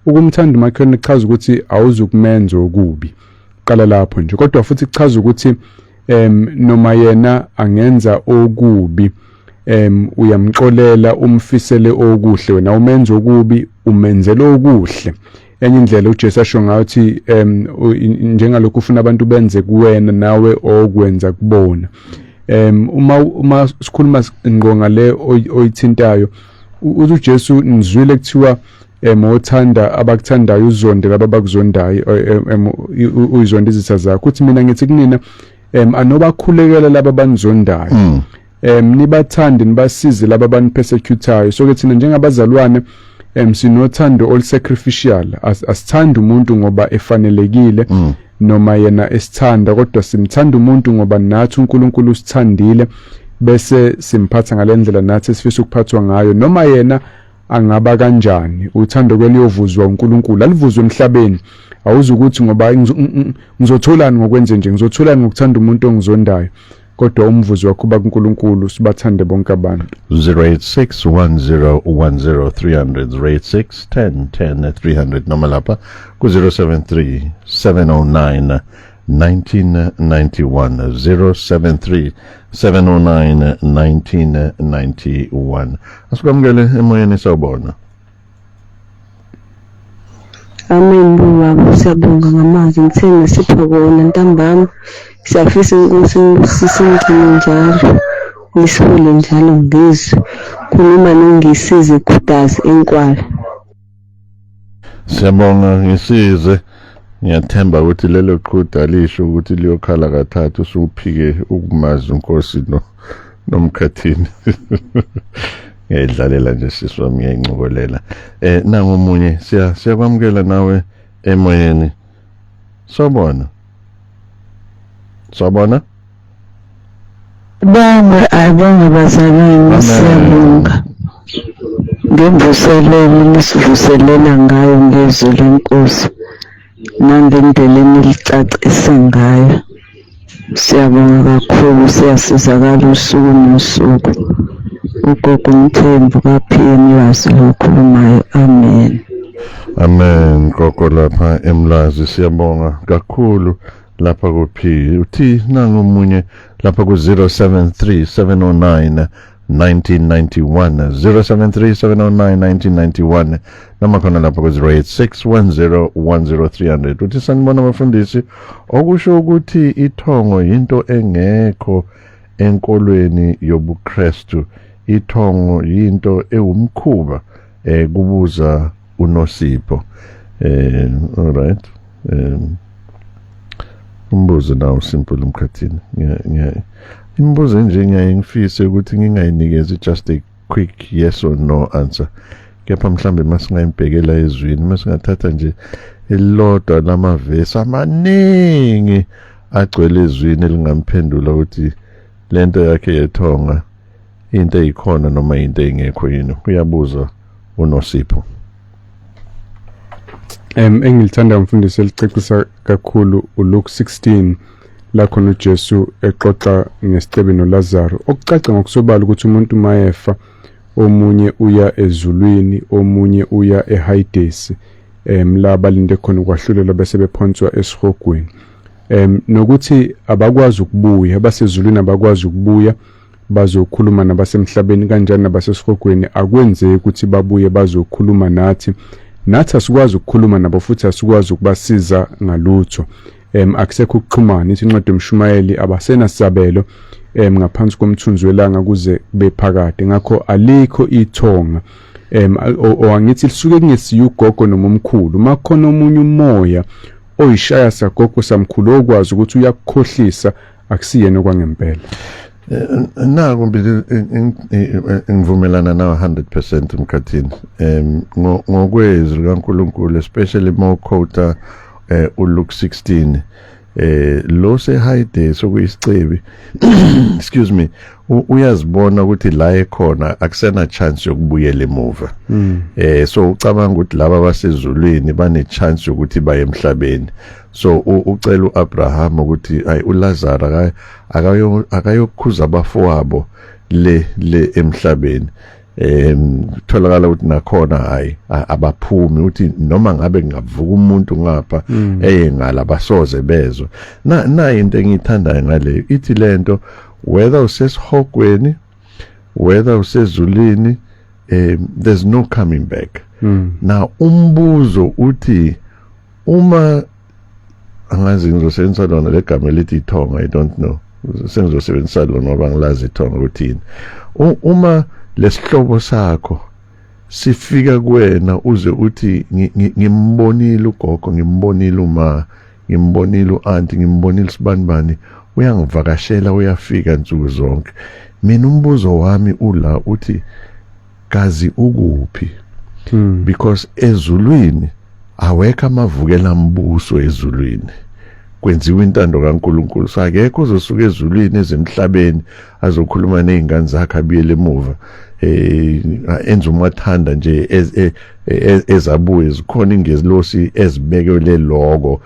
Ukumthanda umakhelwane kuchaza ukuthi awuzukumenza okubi, qala lapho nje, kodwa futhi kuchaza ukuthi noma yena angenza okubi, uyamxolela, umfisele okuhle. Wena umenza okubi, umenzele okuhle. Enye indlela uJesu asho ngayo ukuthi njengalokhu ufuna abantu benze kuwena, nawe okwenza kubona. Uma sikhuluma ngqo ngale oyithintayo, uthi uJesu, nizwile kuthiwa othanda abakuthandayo, uzonde laba abakuzondayo, uyizonde izitha zakho. Uthi mina ngithi kunina, anobakhulekela laba abanizondayo, nibathande, nibasize laba abanipersecutayo. So ke thina njengabazalwane sinothando olusacrificial. Asithandi umuntu ngoba efanelekile noma yena esithanda, kodwa simthanda umuntu ngoba nathi uNkulunkulu usithandile, bese simphatha ngalendlela nathi esifisa ukuphathwa ngayo, noma yena angaba kanjani. Uthando ke liyovuzwa uNkulunkulu, alivuzwe emhlabeni. Awuzukuthi ngoba ngizotholani ngokwenze nje, ngizotholani ngokuthanda umuntu ongizondayo, kodwa umvuzo wakho uba kuNkulunkulu. Sibathande bonke abantu. 086 1010 300, 086 10 10 300, noma lapha ku 073 709 1991, 073 709 1991. Asikwamukele emoyeni, sawubona. Amen baba, siyabonga ngamazwi. Ngithe ngisipho kona ntambama. Siyafisa inkosi inibusise, ingcine njalo, nisihole njalo ngizwi. Khuluma nongisize Khudazi eNkwala. Siyabonga ngisize. Ngiyathemba ukuthi lelo qhuda lisho ukuthi liyokhala kathathu usuphike ukumazi uNkosi no nomkhathini. Ngiyayidlalela nje sisi wami, ngiyayincokolela. Nangomunye siyakwamukela nawe emoyeni. Sawubona. Sawubona. Bonke ayibonge bazalwane, siyabonga ngemvuselelo nisivuselela ngayo ngezwi lenkosi nangendlela enilicacise ngayo. Siyabonga kakhulu, siyasizakala usuku nosuku. Ugogo Mthembu ka-PM Lwazi lokhulumayo. Amen. Amen gogo lapha eMlazi, siyabonga kakhulu lapha ku P. Uthi nangomunye lapha ku 073 709 1991, 073 709 1991, noma khona lapha ku 086 10 10300. Uthi sanibona abafundisi, okusho ukuthi ithongo into engekho enkolweni yobuKristu, ithongo yinto ewumkhuba? Kubuza uNosipho. All right, umbuzo nawo simple umkhathini. Ngiya imibuzo nje ngiyaye ngifise ukuthi ngingayinikezi just a quick yes or no answer, kepha mhlambe masingayibhekela ezwini, masingathatha nje elilodwa lamavesi amaningi agcwele ezwini elingamphendula ukuthi lento yakhe yethonga into eyikhona noma into engekho yini. Uyabuza uNosipho. Engilithanda mfundisi elicacisa kakhulu uLuke 16, la khona uJesu exoxa ngesicebi noLazaro, okucaca ngokusobala ukuthi umuntu mayefa, omunye uya ezulwini, omunye uya eHades, la balinde khona ukwahlulelwa bese bephonswa esihogweni, nokuthi abakwazi ukubuya abasezulwini, abakwazi ukubuya bazokhuluma nabasemhlabeni, kanjani nabasesihogweni akwenzeki ukuthi babuye bazokhuluma nathi. Nathi asikwazi ukukhuluma nabo futhi asikwazi ukubasiza ngalutho. Akusekho ukuxhumana. Ithi incwadi yomshumayeli abasenasabelo ngaphansi komthunzi welanga kuze kube phakade. Ngakho alikho ithonga, o angithi lisuke kungesiyo ugogo noma umkhulu. Makhona omunye umoya oyishaya sagogo samkhulu okwazi ukuthi uyakukhohlisa, akusiyena okwangempela. Naku mbili, ngivumelana nawe 100%, Mkhathini, ngokwezwi likaNkulunkulu, especially mawuquota uLuke 16, lo sehide sokuyisicebi, excuse me, uyazibona ukuthi la ekhona akusena chance yokubuyela emuva. So ucabanga ukuthi laba basezulwini bane chance yokuthi baye emhlabeni. So ucela uAbraham ukuthi ay uLazarus akayokhuza abafowabo le emhlabeni. Tholakala ukuthi nakhona hayi, abaphumi, uthi noma ngabe kungavuka umuntu ngapha eye ngala, basoze bezwe. Na into engiyithandayo ngaleyo, ithi lento, whether usesihogweni, whether usezulwini, there's no coming back. Now umbuzo uthi, uma angazi ngizosebenzisa lona legama elithi ithonga, I don't know, sengizosebenzisa lona ngoba ngilazi ithonga ukuthi yini. Uma lesihlobo sakho sifika kuwena uze uthi, "Ngimbonile ugogo, ngimbonile uma, ngimbonile uauntie, ngimbonile sibanibani, uyangivakashela, uyafika nsuku zonke," mina umbuzo wami ula uthi, kazi ukuphi? Because ezulwini awekho amavukela mbuso. Ezulwini kwenziwa intando kaNkulunkulu. So akekho ozosuka ezulwini ezemhlabeni azokhuluma nezingane zakhe, abuyele emuva, enza umathanda nje ezabuye. Zikhona ingelosi ezibekelwe loko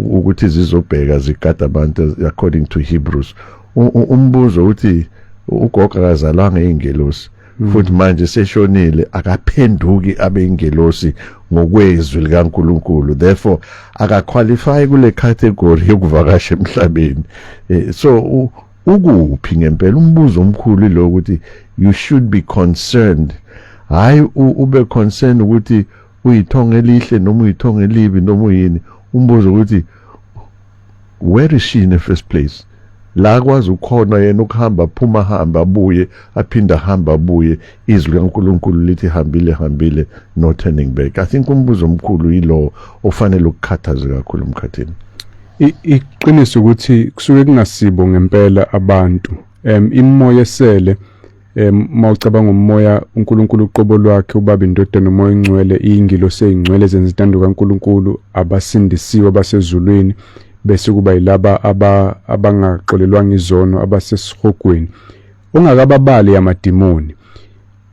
ukuthi zizobheka, zigada abantu, according to Hebrews. Umbuzo uthi, ugogo akazalwanga ingelosi, futhi manje seshonile, akaphenduki abe ingelosi ngokwezwi likaNkulunkulu. Therefore akaqualify kule category yokuvakasha emhlabeni. So ukuphi ngempela? Umbuzo omkhulu lo ukuthi you should be concerned, hayi ube concerned ukuthi uyithonga elihle noma uyithonga elibi noma uyini. Umbuzo ukuthi, where is she in the first place, la kwazi ukhona yena ukuhamba, phuma, hamba, abuye, aphinda hamba, abuye? Izwi likaNkulunkulu lithi hambile, hambile, no turning back. I think umbuzo omkhulu yilo ofanele ukukhathaza kakhulu, Mkhathini. Iqiniso ukuthi kusuke kungasibo ngempela abantu, imoya esele. Mawucabanga umoya, uNkulunkulu uqobo lwakhe, ubaba, indodana nomoya ongcwele, ingilosi ezingcwele zenza intando kaNkulunkulu, abasindisiwe basezulwini, bese kuba yilaba abangaxolelwanga izono abasesihogweni, ungakababali amadimoni.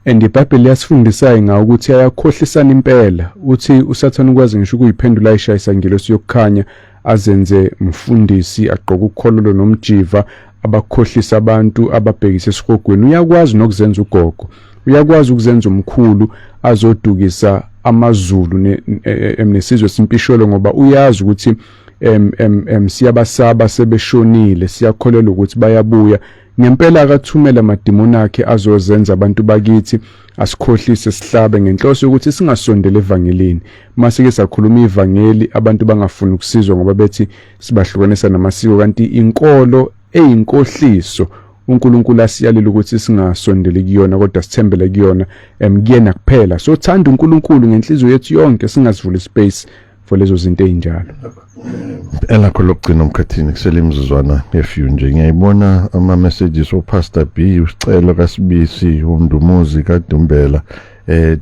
And iBhayibheli liyasifundisa ngawo ukuthi ayakhohlisana impela. Uthi uSathane ukwazi ngisho ukuyiphendula, ayishayisa ngelosi yokukhanya, azenze mfundisi, agqoka ukhololo nomjiva, abakhohlisa abantu ababhekise esihogweni. Uyakwazi nokuzenza ugogo, uyakwazi ukuzenza umkhulu, azodukisa amaZulu nesizwe simpisholo, ngoba uyazi ukuthi em em em siyabasaba sebeshonile, siyakholelwa ukuthi bayabuya ngempela. Akathumela amadimoni akhe azozenza abantu bakithi, asikhohlise, sihlabe ngenhloso yokuthi singasondele evangelini. Masike sakhuluma ivangeli, abantu bangafuni ukusizwa ngoba bethi sibahlukanisa namasiko, kanti inkolo eyinkohliso uNkulunkulu asiyalile ukuthi singasondeli kuyona, kodwa sithembele kuyona, kuyena kuphela. So thanda uNkulunkulu ngenhliziyo yethu yonke, singazivuli space for lezo zinto ezinjalo. Elakho lokugcina, Mkhathini, kusele imizuzwana efew nje. Ngiyayibona ama-messages, oPastor B, usicelo kaSibisi, uMndumuzi kaDumbela,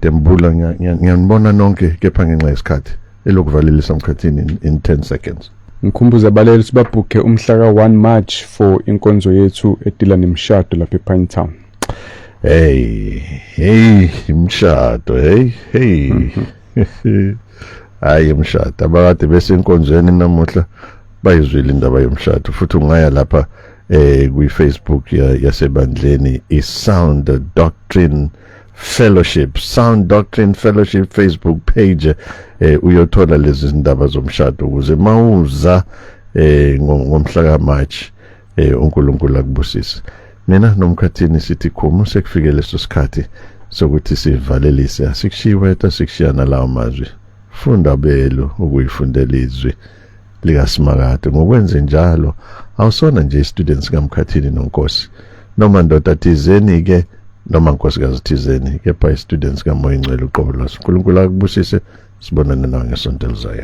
Dembula, ngiyanibona nonke, kepha ngenxa yesikhathi, elokuvalelisa, Mkhathini, in 10 seconds. Ngikhumbuza abaleli ukuthi babhukhe umhla ka-1 March for inkonzo yethu edila nemishado lapha ePinetown. Hey, hey, imishado, hey, hey. Hayi, imishado, abakade besenkonzweni namuhla bayizwile indaba yomshado. Futhi ungaya lapha kwi Facebook yasebandleni, i Sound Doctrine Fellowship, Sound Doctrine Fellowship Facebook page, uyothola lezi zindaba zomshado ukuze mawuza ngomhla ka March. uNkulunkulu akubusise. Mina noMkhathini sithi khumu, sekufike leso sikhathi. Sokuthi sivalelise, asikushiyi wedwa, sikushiya nalawo mazwi. Funda belu ukuyifundela izwi likaSimakade. Ngokwenze njalo awusona nje i-students kaMkhathini noNkosi noma ndoda thizeni ke noma nkosikazi thizeni, kepha i-students kaMoya Ingcwele uqobo lwaso. uNkulunkulu akubusise, sibonane nawe ngesonto elizayo.